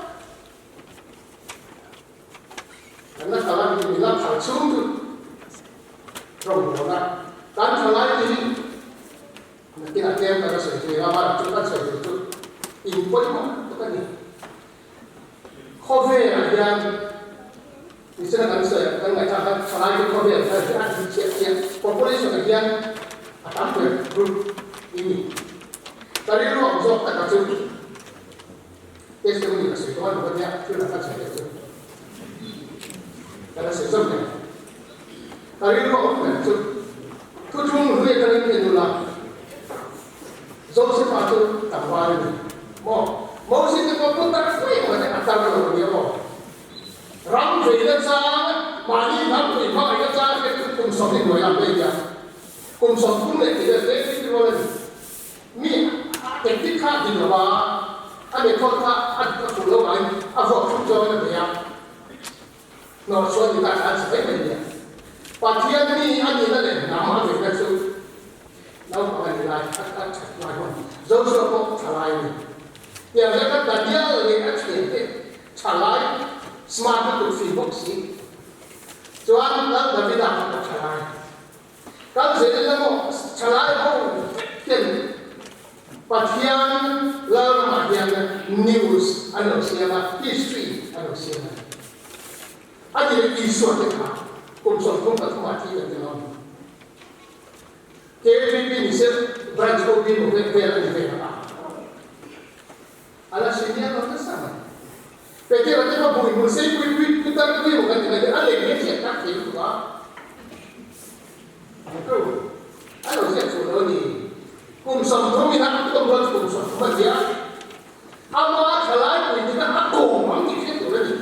Kan la kal a, min la phal chhung chu rawng hawn a, kan tha lai te hi nakinah tlem kan la sawi thei anga, chu kan sawi tur chu in pawimawh tak a ni. Khawvelah hian nichina kan sawi kan ngaihthlak khan tha lai chu khawvel thar hi a dik chiah chiah, population ah hian a tam ber group in ni. Ka rilru ang zawk taka chu. Testimony ka sawi dawn lo ania, thil dang kan sawi leh chu ka la sawi zawm reng. Ka rilru a awm reng chu thuchhung hlui atangin en ula, Joseph-a chu tlangval a ni maw? Moses te pawh pu tak mai ang ania, a tar lo ania aw. Ram veina chang, mahni hnam pui hmangaihna chang te chu kum 20 hnuai lam daih ania, kum 30 leh tih vel tlem tlem rual a ni. Mi a engtik kha a din lo a, a method kha a dik a fuh lo vangin a vuak thluk zawngin a bei a, hnawh chuan ni ta kha an che mai mai nia. Pathian mi a nihna leh hnam a veina chu naupang a ni lai, a that lai hun. Joshua pawh tha lai a ni. Tiang hian kha Daniel leh a thiante tha lai, smart lutuk fing bawk si chuan Lal Davida kha pawh tha lai. Kan zel emaw thalai ho ten Pathian Lalramah hian news an lo siam a, history an lo siam a ni. A ti leh Isua te kha kum 33 ah thi kan ti lo a ni. KVP ni se branch OB maw vel vel a ni ve ang a. A la senior lo nasa mai. Petera te kha bui hmun sei pui pui putar pui maw kan ti mai te a lem hi a hriat tak thei lutuk a. Angkeu a lo ziak fuh lo a ni. Kum 30 in a awm rual chu kum 30 a ni a. Ama thalai pui te kha a kawm ang tih hriat tur a ni.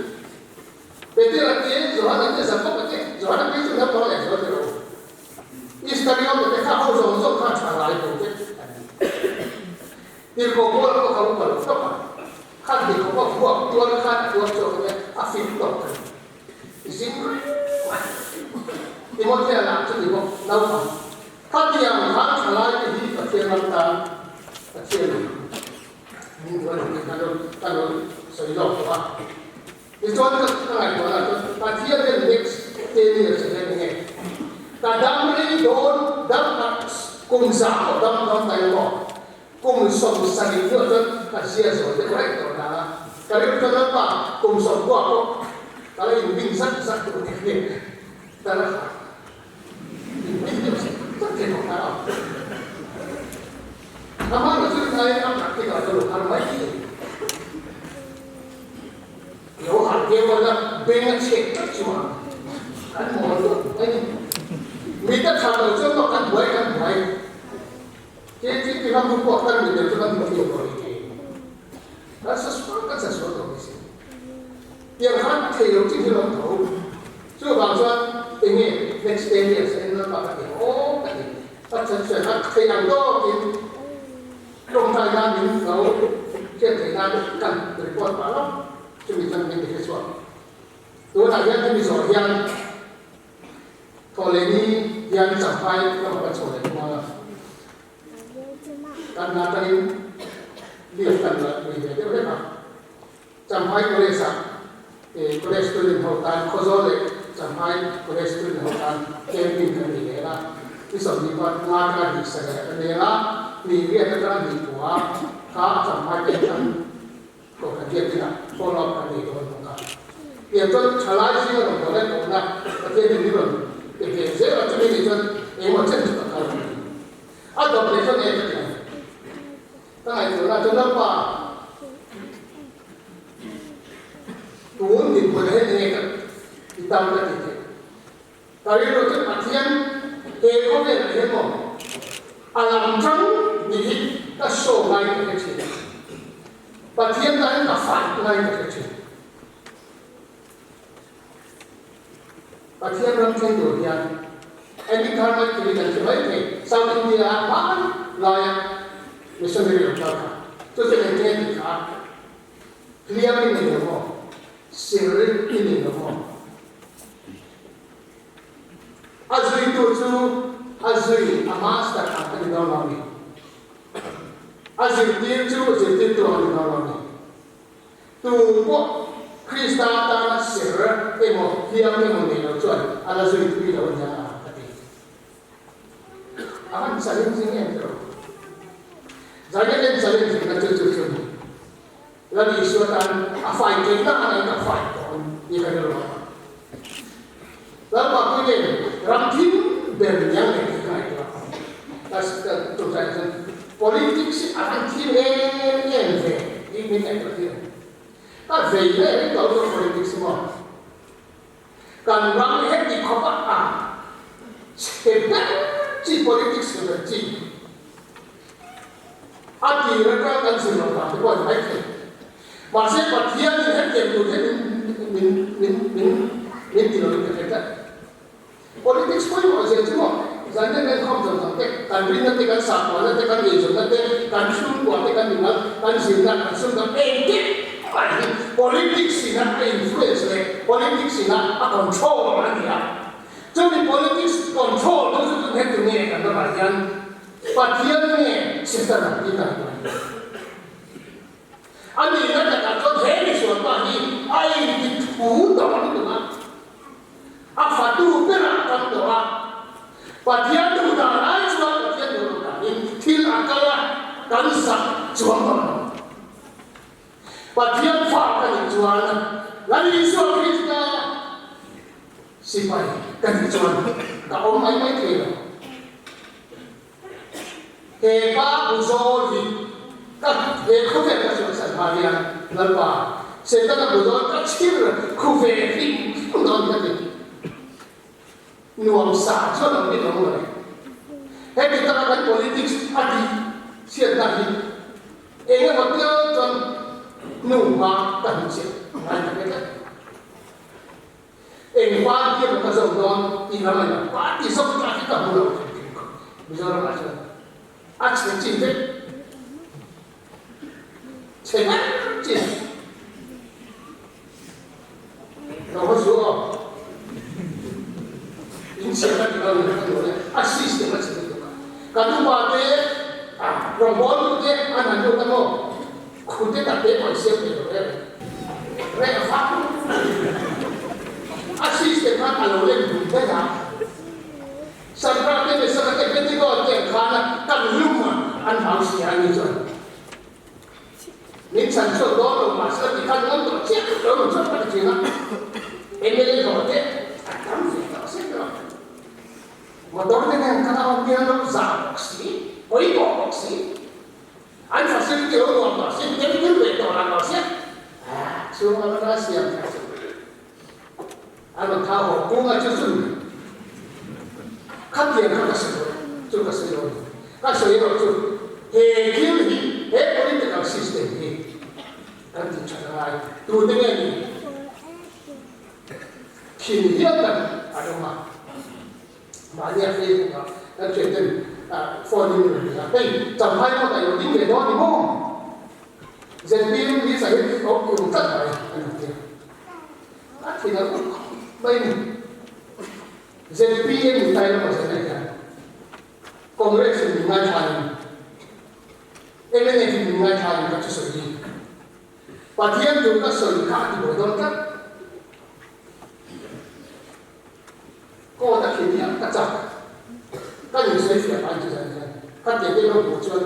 Petera te, Johana te, Jakoba te, Johana phei chu naupang leh zual ti lo. Iskariota te kha ho zawng zawng kha thalai ho te an ni. Tirhkoh Paula pawh kha upa lo tawp a, khan tirhkoh pawh vuak tuar khan a tuar chhuak ania, a fit tawp a ni. Zing reng mai. Timothea lah chu ni bawk, naupang. Khatiang khan thalai te hi Pathian ram tan Pathian min duh a ni tih kan lo kan lo sawi lawk tawh a. Tichuan ka ka ngaihtuah lah chuan Pathian hian next 10 years ah hian enge ka dam rei dawn dam kum za pawh dam dam ta emaw kum 70 hnuah chuan ka zia zawi deuh reng tawh dan a, ka rilru chuan Lalpa kum 90 pawh ka la inbin zat zat tur ni hi ka la inbin deuh zat zat thei bawk ta a. Amah chu rinaiin a practical chu lo har mai. Lo har viau a la, beng a chhet tlat chuan kan mawl deuh mai ni. Mit a that loh chuan maw kan buai kan buai. KTP ram hu pawh kan mit deuh chu kan hmu thiam lo ni thei. Kan sa sual kan sa sual tawh ni si. Tiang khan a thei lo chin hi lo tho. Chuvang chuan enge next 10 years a en lalpa ka ti aw ka ti. Pathian chuan a thei ang tawkin tawngtai nan min lo. hriat theih nan kan report pah lawk chumi chuan min ti hre chhuak. Tunah hian hemi zawh hian Thawhlehni hian Champhai lamah kan chhuah leh thung a. Kan hna atangin leave kan la pui ve deuh hlek a. Champhai College ah College student ho tan Khawzawl leh Champhai College student ho tan camping kan nei leh a. Ni 25 atanga hnih sarih kan nei a, hnih riat atanga hnih pua kha Champhai te kan Kohhran biakina follow up kan nei dawn bawk a. Tiang chuan thalai zinga rawn haw leh tawhna Pathian in min rawn pe ve zel a, chumi nih chuan engemaw chen chu ka kal a ni. A dawp leh chuan eng ka ti ang? Ka ngaihtuahna chuan Lalpa tun dinhmunah hian enge ka ti tam ka ti theih? Ka rilru chu Pathian he khawvelah hian maw a lam tang nih hi ka show ngai ka hre thin a, Pathian tan hian ka fight ngai ka hre thin. Pathian ram thleng tur hian Andy Carmike tih hi kan hre mai thei, South India ah hman laia missionary lo kal kha, chu chu engtin nge tih kha hliam i nei lo maw, sir i nei lo maw? A zuitu chu a zui a master ang a ni dawn lo a ni. A zirtir chu zirtirtu ang a ni dawn lo a ni. Tu pawh Krista tana ser emaw hliam emaw nei lo chuan a la zui tui lo a nia a ti. A han challenging em tawh. Zaina en challenging na chu chu chu ni. Lal Isua tan a fai theihna a nei ka fai tawh ang tih ka rilru a. Lalpa pui nen ram thim ber niang leh tih ka ngaihtuah a. Ka tuntlai chuan politics hi a han thim em em ve tih min ngaihtuah tir a ni. Ka vei reng reng tawh chu politics hi maw. Kan ram heti khawp a a chhe ber chi politics chhe ber chi. A tir atang kan zir loh dan te pawh a ni mai thei. Mahse Pathianin hetiang tur hian min min min min min ti loin ka hre tlat. Politics pawimawh zia chu maw zan em em khawm zawng zawng te, kan rinna te, kan sahkuahna te, kan eizawnna te, kan chhungkua te, kan mimal, kan zirna, kan sumdang engkim mai hi politics ina a influence leh politics ina a control a ni a. Chumi politics control chu chu tun heti nge kan ramah hian Pathian nge Setana tih ka ngaihtuah hi. A nihna takah chuan he misual pa hi a inti thu tawh lutuk a, a fatu berah a tam tawh a, Pathian duh dan ai chuan Pathian duh loh danin thil a kal a, kan zak chuang tawh lo. Pathian fa ka nih chuan Lal Isua Krista sipai ka nih chuan ka awm mai mai thei lo. He pa bu zawl hi ka he khawvel ka chhuahsan hma hian Lalpa Setana bu zawl ka chhir khu ve hrim hrim dawn ka ti. Nuam sa chuan ang ni lo mawle. Hemi taka kan politics a tih chhiatna hi eng emaw tel chuan nu hma ka hmu chiah ngai ta vek e. Eng party emaw ka zawm dawn tih lam a ni lo, party zawm tlak hi ka hmu lo hrim hrim khawp. Mizoramah chuan a chhe chin vek, chhe vek chin. Lo haw chu aw. In chhiat a ti lo ni ka duh le, a system a chhe lutuk a. Kan upa te, rawngbawltu te an han lut a maw? Khute tak te pawh an siam thei lo reng. Reng vak a system khan a lo lem dun daih a. Sanhra te, Mesaka te, Pentecost te an khan a, kan lum a, an hlau si a ni chuan. Min chhan chhuak dawn lo mahse ti khan ngam tawh chiah lo rawn chhuak ka ti thin a. MLA hlawh te a tam ve tawh sek lo. Motor te nen khan a awm bial lo zah bawk si, pawimawh bawk si. An facility lo nuam tawh si, tel tel ve tawh lah lo sia. Chhung lam atanga siam kha chu a rawn thau haw kung a chu chu ni. Khatiang kha ka sawi lo, chu ka sawi lo a ni. Ka sawi erawh chu he thil hi, he political system hi kan tih that a ngai. Tute nge ni? Thin hial tak an awm a. Mahni a Facebook ah kan thian ten phone in rawn ti a, hei Champhai kawt ah i lo ding ve dawn ni maw? ZPM list ah hian i awm tlat mai a ni tia. A thin a uk mai a ni. ZPM ni ta ila pasal ah hian Congress in min ngaithla in mnf in min ngaithla in ka thusawi hi Pathian tur ka sawi kha a ti buai dawn tlat. Court a khin hian ka chak. Ka insawi fiah pai chu zan hian khatiang te lo hmuh chuan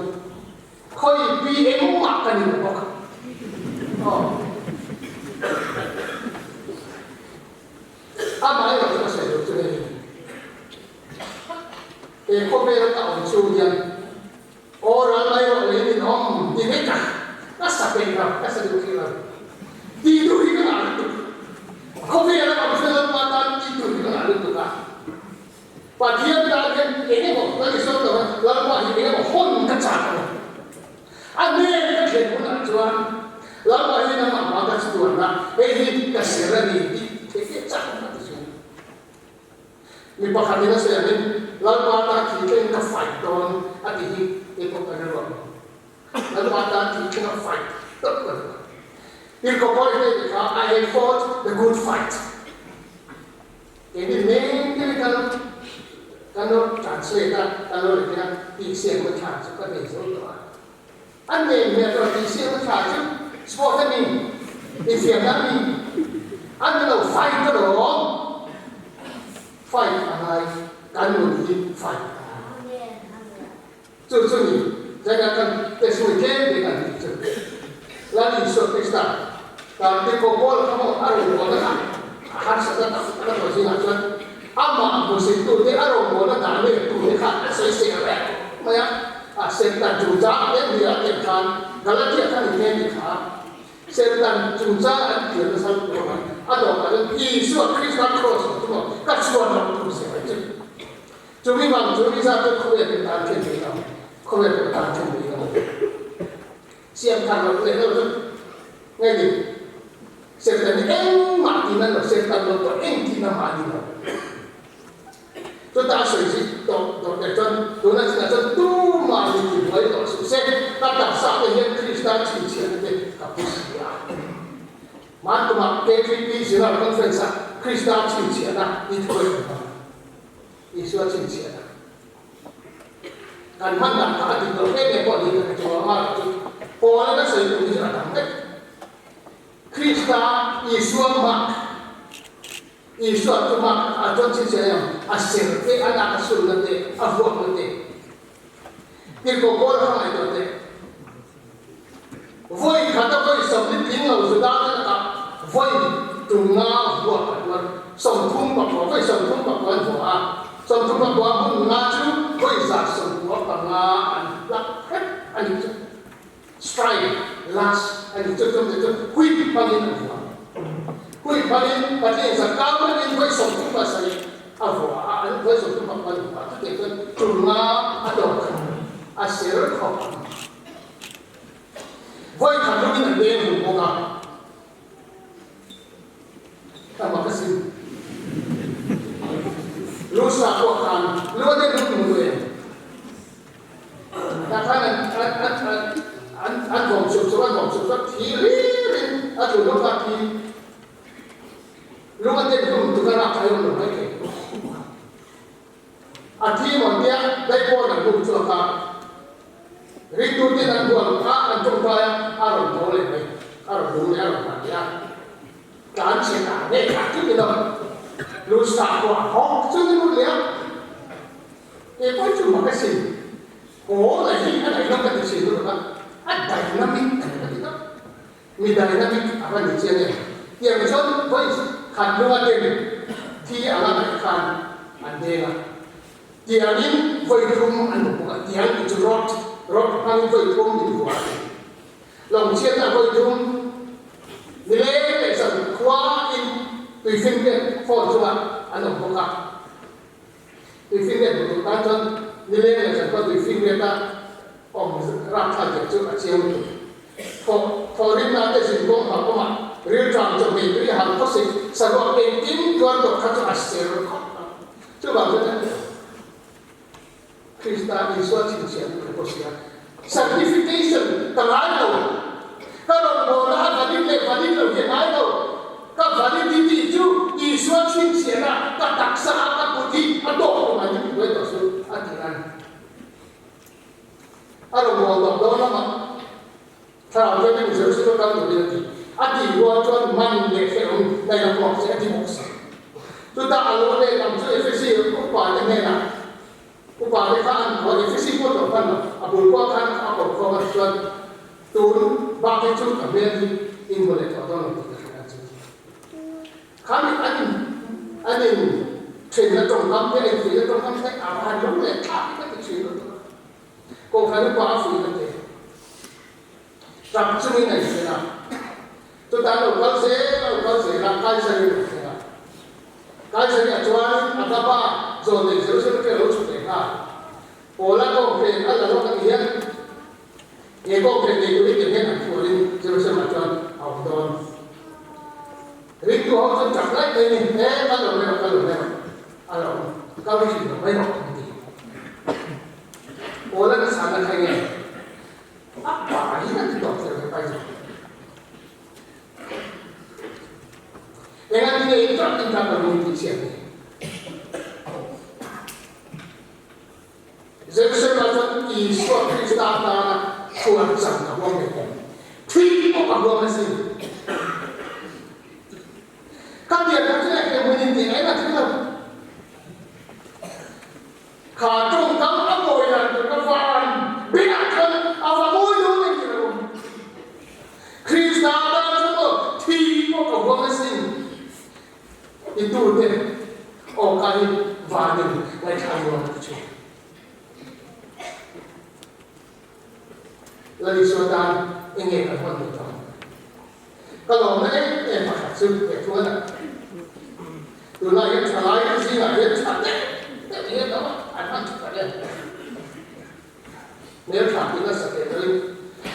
Khawi pi engmah ka ni lo bawk aw. Amah erawh chu ka sawi lo chu hei he khawvela ka awm chhung hian aw ral mai rawh lei min awm ti vek a, ka sa peih lo, ka sa duh hrih lo. Tih duh hi ka ngah lutuk. Khawvela awm chu Lalpa tan tih duh hi ka ngah lutuk a. Pathian tan hian eng emaw kan insawn tawh a, Lalpa hi eng emaw hawn ka chak a ni. A hnen ka thlen hunah chuan Lalpa hi nangmah hma ka chhuan a, hei hi ka ser a ni tih theih te chak a ti chu. Mi pakhatin a sawi angin Lalpa tan thih thlengin ka fight dawn a ti hi kei pawh ka rilru ang. Lalpa tan thih thlenga fight tawp ka duh a. Tirhkoh Paul hi kha I have fought the good fight. Keini main chemical kan lo translate a, kan lo leh a, tihsiakna tha chu ka nei zo tawh a. A nei hmel tawh tihsiakna tha chu sport a ni, infiamna a ni, a ni lo fight alawm, fight a ngai, kan nun hi fight a ngai. Chu chu ni, zaina kan testimony tlem te kan tih chu Lal Isua Krista tan te pawh Paul kha maw a rawngbawlna kha a harsatna tak tak a tawh zingah chuan amah hmuhsittu te a rawngbawlna dah let tu te kha a sawi seh reng mai a, a Satan chungchang te hria a ken khan Galatia kha ni nghe ni kha Satan chungchang an tir nasa lutuk a mai a dawtah chuan Isua Krista kraws chu maw ka chhuan loh tur zia mai chu. Chumi vang chu Riza chu khawvel in tan then mai lo, khawvel pawh tan then mai lo. Siam thar loh leh lo chu nge ni? Serhtan hi engmah tih nan lo, serhtan lo pawh eng tihna mah a ni lo. Chutah a sawi zit tawh tawh teh chuan tuna chinah chuan tumah mi ti buai tawh suh se, ka taksa te hian Krista chhinchhiahna te ka pu si a. Hmantumah KTP General Conference-ah Krista chhinchhiahna i thuai ang hmang. Isua chhinchhiahna kan hman dan kha a dik lo em em pawh niin ka hre chu a, amaherawh chu Paula na sawi tur hi chu a tam vek. Krista Isua mak, Isua chu mak a chuan chhinchhiahna em a ser te, a nak a sunna te, a vuakna te. Tirhkoh Paula kha ngaihtuah teh. Vawi khat a vawi sawmli tling lo Juda te lakah vawi tumna vuak a tuar. 34, vawi 34 an vuah a, 34 hmun nga chu vawi 95 an hlak hrep a nih chu. Strike, lash a nih chu, chungte chu whip hmangin an vuah. Whip hmangin Pathian zakau meuhin vawi 37 a vuah a, an vawi 34 an vuah a, chutiang chuan tumna a tawk a ser khawp ang. Vawi khat rawngin an leng hlum bawk a, a mak asin. Lusa pawh khan lu a den hlum duh em? Tah khan an an an an an an vawm chuk chuk an vawm chuk chuk thi ririn a tlu lawk a thi lung a den hlum tuk a rak thai awm lo mai thei. A thi mawn tia daihpawn an buk chhuak a, ringtu tin an hual a, an tawngtai a, a rawn tho leh mai, a rawn lung leh a rawn hman leh a, tlan chhe ta nge kha chu ni lo, lu sa pawh a hawk chu ni lut leh a, kei pawh chu mak asin, haw leh hi a daihnawm ka ti thin lutuk a, a dynamic a ni ka ti tak. Mi dynamic a va ni chiang em? Tiang chuan voice khat lunga den thi anga ngaih khan an deng a. Tiangin vawi thum an hmu bawk a, tiang tih chu rod, rod hmangin vawi thum min vuah a ni. Lawngchhiatna vawi thum ni leng leh zan khua in tuifinriat phone chungah an awm bawk a. Tuifinriat hmu tur tan chuan ni leng leh zan khua tuifinriat a awm rapthlak zia chu a chiang lutuk. Thawh thawhrimna te zin kawng hma kawngah rilṭam chawhmeh tui a hal khawsik saruak engtin tuar tawh kha chu a ser khawp ang. Chuvang chuan a Krista Isua chhinchhiahna kan pawh si a, sanctification ka ngai lo. Ka rawngbawlna a valid leh valid lo hi a ngai lo. Ka validity chu Isua chhinchhiahna ka taksa a ka kut hi a tawk tawh mai chu buai tawh suh a ti a ni. A rawngbâwl tawh dawn lamah Thlarau chuan ka Jerusalem kal turin a ti. A tih rual chuan man leh hrehawm ngaihna kuak che a ti bawk si. Chutah a lo leh lam chu Efesi upate hnenah Upate kha an khaw Efesi pawh tawh hman lo, a bul kual khan a kawr khawm a ti chuan tun bak hi chu ka hmel hi in hmu leh tawh dawn lo tih ka hria a chu. Khami an in an in thenna tawngkam te a infuihna tawngkam te a va han lung leh thlak hi ka ti thin lutuk a. Kohhran upa a fuihna te tap chungin a inhrilh a. Chutah lo kal zel a lo kal zel a, Kaisari a lo thleng a. Kaisari-ah chuanin a kapa zawn leh Jerusalem te a lo chhuk leh nghal. Paula kawnghren a la lawk a ti hian he kawnghren nei turin ti hian an thualin Jerusalem-ah chuan a awm dawn. Ringtu ho chuan chak laih mai ni, He kal lo mai rawh, kal lo mai rawh, a lo awm, kal thin lo mai rawh an ti. Paula na chhanna kha enge? A pa hi a ti tawp thei lo he pai chu. Engati nge in tak in tak lo in tih chhiat ni? Jerusalem ah chuan Isua Krista tana khuan chan a huam ve em? Thi pawh a huam asin. Ka pian kha chu eng hmun in tih eng a thil lo. Kha tawngkam a mawi dan tur ka van bengah chuan a va mawi dawn em tih ka rum. Krista tan chuan maw thi pawh ka huam asin i tute awka hi vanin ngaithla nuam a ti thin. Lal Isua tan enge kan hawn duh tawh? Ka lawmna em em pakhat chu he thu a lang. Tunlai hian thalai te zingah hian tha deuh deuh hi an awm a, an hman tha tak em. Hmeltha tih nasa teh turin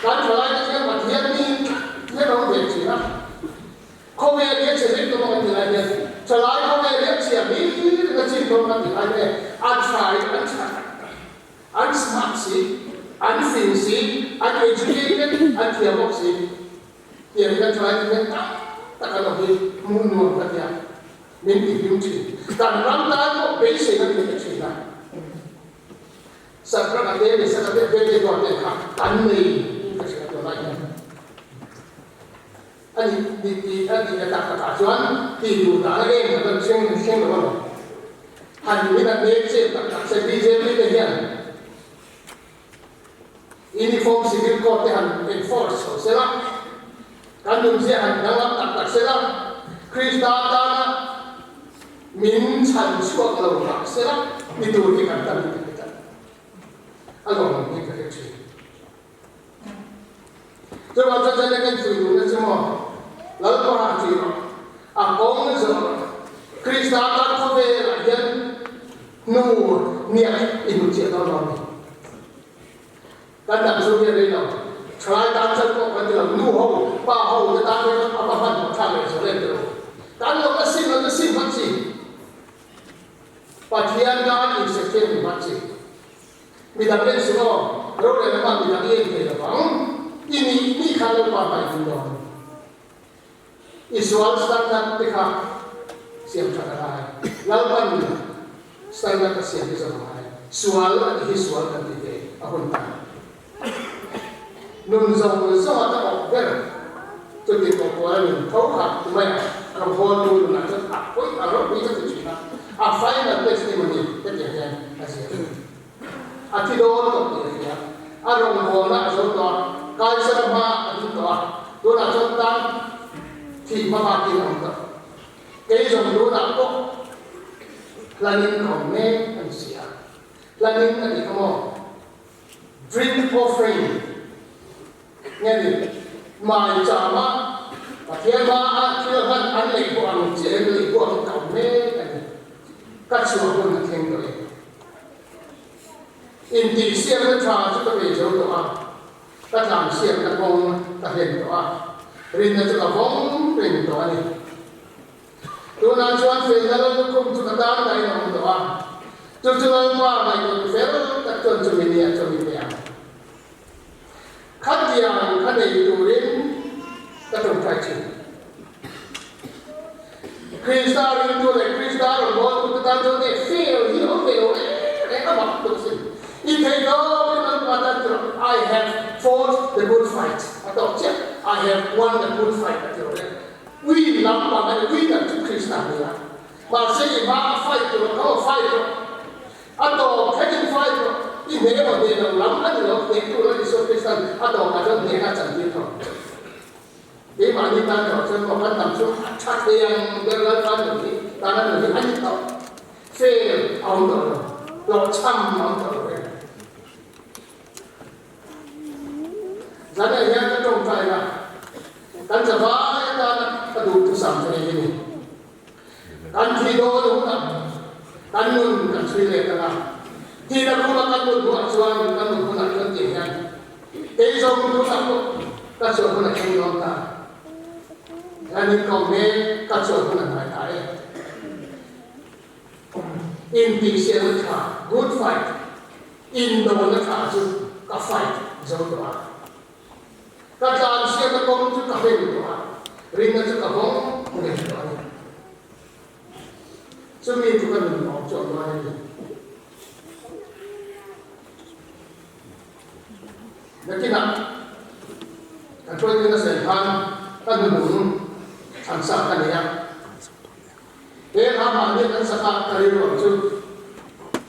kan thalai te hian Pathian mi hian a awm ve thin a. Khawvel hi a chhe vek tawh ang tilai hian thalai khawvel hi a chhia hlir in a chin tawh ang tilai te a tha in an tha tak tak. An smart si, an fing si, an educated, an thiam bawk si. Tiang hi kan thalai te hian tam tak an awm hi hmuh nuam ka tia, min ti hlim thin. Kan ram tan pawh beiseina min pe thin a. Sakra te leh Saka te ve te dawr te kha kan nei ka hria tunlai hian. A ni ti ti a tih na tak takah chuan tih duh dan a eng kan thleng thleng lo alawm. Han min an nek chet tak tak se bjp te hian Uniform Civil Code te han enforce chho sela, kan nunzia han danglam tak tak sela, Krista tana min chhan chhuak lo hlauh sela ni tur hi kan tam in ka hre tlat. A lawmawm hi ka hre thin. Chuvang chuan chuan kan chui duhna chu maw Lalpa tih rawh, a kawng zawh rawh. Krista tan khawvelah hian hnu niah i hmu chiah dawn lo a ni. Kan dang chu hian rei lo, thalai tan chuan pawh kan ti lo, nu ho, pa ho te tan phei chuan a va hmanhmawh thlak leh zawh em ti lo. Kan lo la sim lo, la sim hman chi. Pathian tan insekhiam ni hman chi. Midang en suh aw, rorel lamah midang i en thei lo vang. I nih nih kha Lalpa hmai ding dawn. I sual standard te kha siam that a ngai. Lalpan standard a siam hi zawng a ngai. Sual a ti hi sual kan ti ve a hun ta. Nun zawng zawng a ka awk ber chuti pawh pawl a nun tho kha tumai a rawn hawl tu nunah chuan a pawi a ropui ka ti thin a, a final testimony hetiang hian a ziak a ni. A thi dawn tawh tih a hria, a rawngbawlna a zo tawh a, Kaisara hma a ding tawh a, tunah chuan tan thih hma bakin a awm tawh. Kei zawng tunah pawh hlanin ka awm mek a ni si a, hlanin a tih kha maw? Drink offering nge ni? Mai chama Pathian hmaa thil hman an lei pawh ang chiah in lei pawh hi ka awm mek a ni. Ka chhuah hun a thleng tawh e. Intihsiakna tha chu ka bei zo tawh a, ka tlansiakna kawng ka hlen tawh a, rinna chu ka vawng reng tawh a ni. Tunah chuan felna lal lukhum chu ka tan dahin a awm tawh a, chu chu Lalpa ngaihtuah tu fel tak chuan chumi ni ah chuan mi pe ang. Khatiang kha nei turin. Ka tawngtai thin. Krista ringtu leh Krista rawngbawltute tan chuan nge fail hi awm ve lo reng reng a mak tuk sin. I thei dawkin an pa tan chu I have fought the good fight a tawk chiah, I have won the good fight a ti lo reng. Win lam pang a ni, winner chu Krista a ni a. Mahse i hma a fight tur a kho a fight rawh. A tawp thlengin fight rawh. I hne emaw hne lo lam a ni lo, hneh tur a Isua Kristan a tawpah chuan hnehna a chantir tho. Keimahni tan erawh chuan maw kan dam chu a tha thei ang ber Lalpa nun hi tana nun hi a ni tawh. Fail a awm tawh lo, hlawhchham a awm tawh lo em. Zanah hian ka tawngtai a, kan zavai atana ka duhthusam chu hei hi ni. Kan thi dawn hunah kan nun kan chhui leh ta a, thihna khuma kan mut hnuah chuan kan mut hunah chuan tih hian kei zawng tunah pawh ka chhuah hun a thleng dawn ta. Kan inkawm mek ka chhuah hun a hnai ta e. Intihsialna tha, good fight, indona tha chu ka fight zo tawh a. Ka tlanchhiatna kawng chu ka hlen tawh a, rinna chu ka vawng ngei tawh a ni. Chumi chu ka nun awm chu a ngai a ni. Nakinah kan hruaitu sawi khan ka nunung thlansa ka nei a. He hla mahni kan saka ka rilru ang chu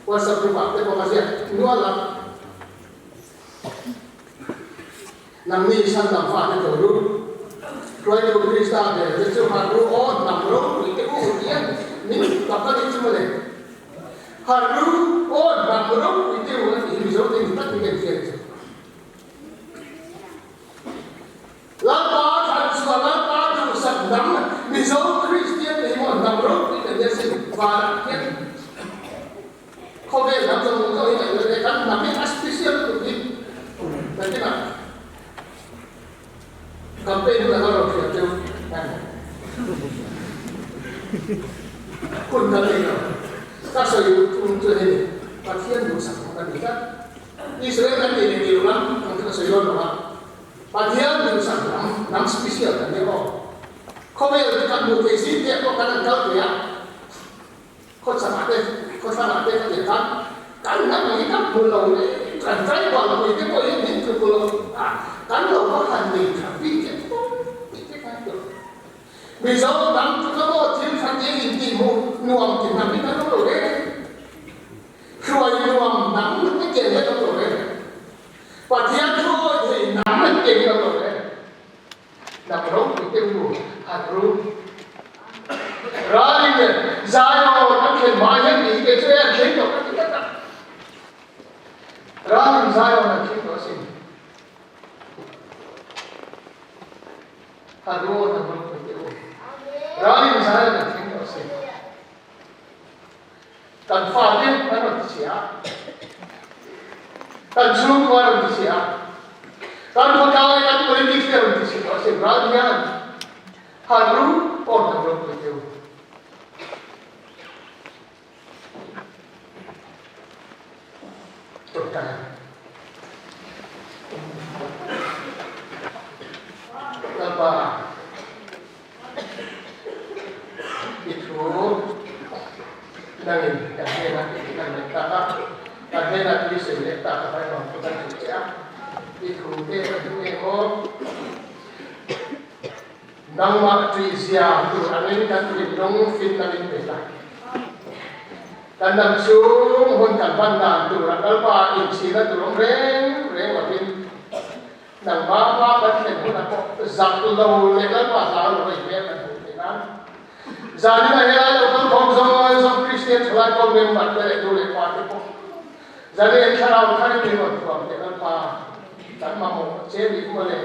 WhatsApp group ah te pawh ka ziak nual a. Nangni Sandam fate tho ru, hruaitu Krista ber te chu harh ru aw, hnam ropui te u hian min tak a nih chu mawle. Harh ru aw, hnam ropui te u a tih hi Mizo te ni tak in kan hriat chu. Lalpa thlanchhuah, Lalpa duhsak hnam Mizo Kristian te hi maw hnam ropui kan nia sin, vanah hian Khawvel hnam zawng zawng hi ngaihtuah leh kan hnam hi a special lutuk hi nakinah campaign hun a lo rawn hriat deuh a ni. Hun kan nei lo. Ka sawi tum chu hei ni, Pathian duhsak hnam kan ni tlat. Israel kan tih leh tih loh lam ang chu ka sawi dawn lo a, Pathian duhsak hnam, hnam special kan ni aw. Khawvel kan hmuh theih zing te pawh kan han kal ve a. Khawchhakah te, khawthlarah te ka tih khan kan hnam hi kan hmu lo le, kan tribal pui te pawh hian min tluk lo a, kan lo va han nei tha bik che tawp tih te khan tawh. Mizo hnam chu ka maw thil tha tia intih hmuh nuam ti hnam hi kan awm lo reng e. Hruai nuam hnam te ken hian awm lo reng e. Pathian thu awi thei hnam an ken hian awm lo reng e. Hnam ropui te u han ru. Ralin leh Zion an thlen hma hian tih hi kei chu e an thleng tawh ka ti tlat a. Ralin Zion an thleng tawh asin. Han ru aw hnam ropui te u. Ralin Zion an thleng tawh asin. Kan fate an rawn ti chhia a, kan chhungkua an rawn ti chhia a, kan khawtlang leh kan politics te a rawn ti chhe tawh asin. Ral hian han ru aw hnam ropui teu. Tawngtai ang. Lalpa. I thu nangin kan hnenah i ti kan leh tak a, kan hnenah tui sawi leh tak a pai vang chu kan duh che a, i thu te ka duh em aw? Nangmah tui zia tur angin kan thinlung fin nangin pe la. Kan dam chhung hun kan hman dan tur a kalpa inchhirna tur awm reng reng lovin, Nangmah hma kan thlen hunah pawh zak lo leh Lalpa hlau lo a inhmel kan hmuh theih nan. Zanin a helai lo kal khawm zawng zawng Kristian thalai pawl member te leh nu leh pa te pawh zanin an thlarau tharin min rawn thuam teh Lalpa kan mamawh che nih maw le.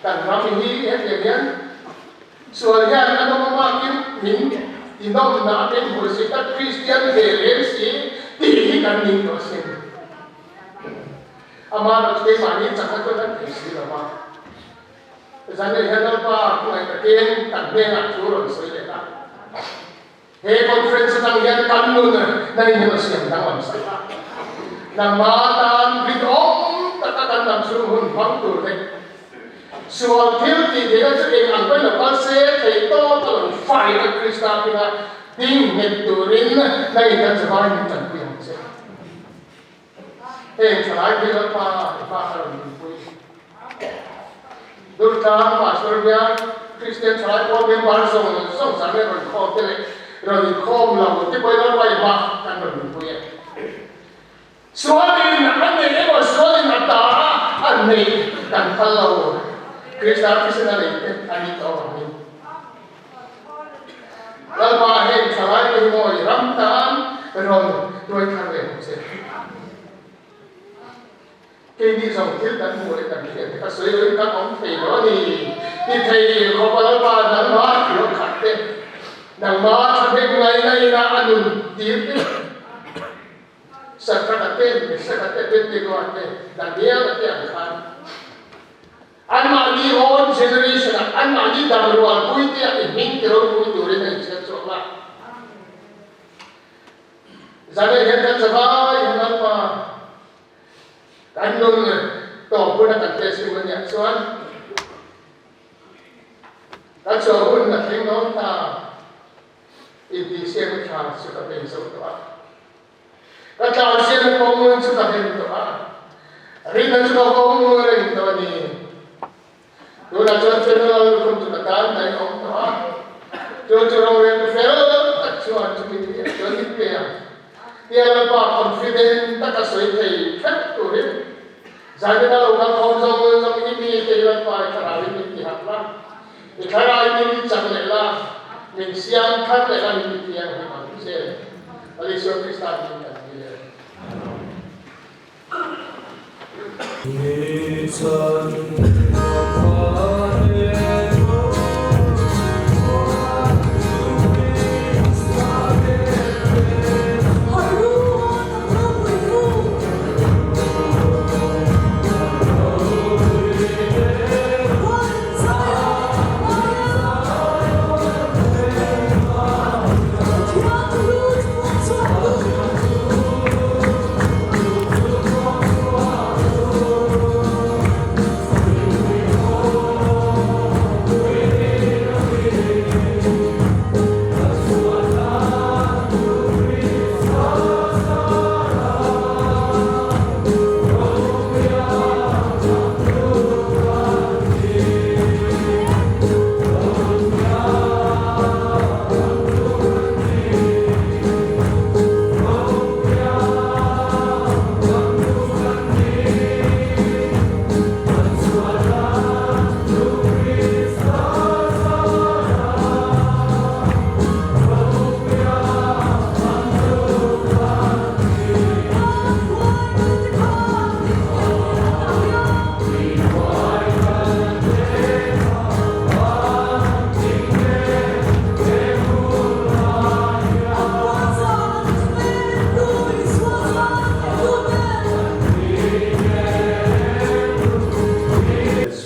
Kan ram hi hetiang hian sual hian a nawm amakin min tinawmna a min hmuh si tak Kristian ve reng si tih hi kan ning tawh asin. Amah chu keimahni chakna chuan kan thei si lo va. Zan leh hian Lalpa hmangaih takin kan hnenah thu rawn sawi leh a. He conference atang hian kan nun na in hmun a siam danglam sak a. Nangmah tan rinawm taka kan lam chhung hun hmang tur leh. Sual thil tih theihna chu eng ang pawhin lo kal se, theihtawp a lo fight a Krista hminga ding nghet turin nangin kan zavai min tanpui ang che. Heng thalai te Lalpa i hma kha rawn dinpui. Durtlang Pastor hian Kristian thalai pawl member zawng zawng zan leh rawn khawm te leh rawn inkhawm lo te pawhin Lalpa i hma kan rawn dinpui e. Sualin a neih emaw sualin a ta a a neih kan phal lo. Krista thisen a neih te a ni tawh avangin. Lalpa heng thalai te hi maw i ram tan rawn tuai thar ve ang che. Keini zawng thil kan hmuh leh kan hriat te kha sawi loin kan awm thei lo a ni. Ti thei khawpa Lalpa nangmah thiam khat te, nangmah thahnem ngaina ina a nun tir te, Sadraka te, Mesaka te, Abednego-a te, Daniel-a te ang khan anmahni own generation-ah, anmahni dam rualpui te ah i hming ti ropui turin a inchhiar chhuak la. Zanah hian kan zavai hian Lalpa kan nun tawp huna kan testimony ah chuan kan chhuah hun a thleng dawn ta. Intihsiakna thla chu ka bei zo tawh a, ka tlansiakna kawng chu ka hlen tawh a, rinna chu ka vawng reng tawh a ni. Tunah chuan General lukhum chu ka tan daih awm tawh a, chu chu roreltu fel tak chuan chumi ni ah chuan min pe ang. Tia Lalpa confident taka sawi thei hrep turin Zanin a lo kal khawm zawng zawng i mi te Lalpa i thlarauin min ti harh la. I thlalai min chak leh la, min siam thar leh la, min ti thianghlim ang che. Lal Isua Krista hming kan dil e.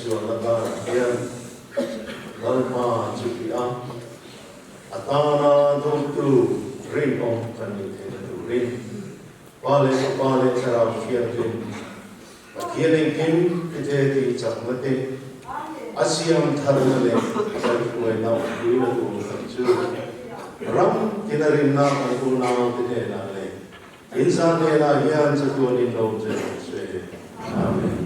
Sualna karah hian Lalpa chu tih a, a tana dawmtu rinawm kan nih theihna turin Pa leh Fapa leh Thlarau Thianghlim Pathian engkim tite tih chakna te, a siam tharna leh kan hruaina awmpuina tur kan chu ram tina rinna kan unau te hnenah leh inzah hnenah hian chatuanin lo che rawh se. Amen.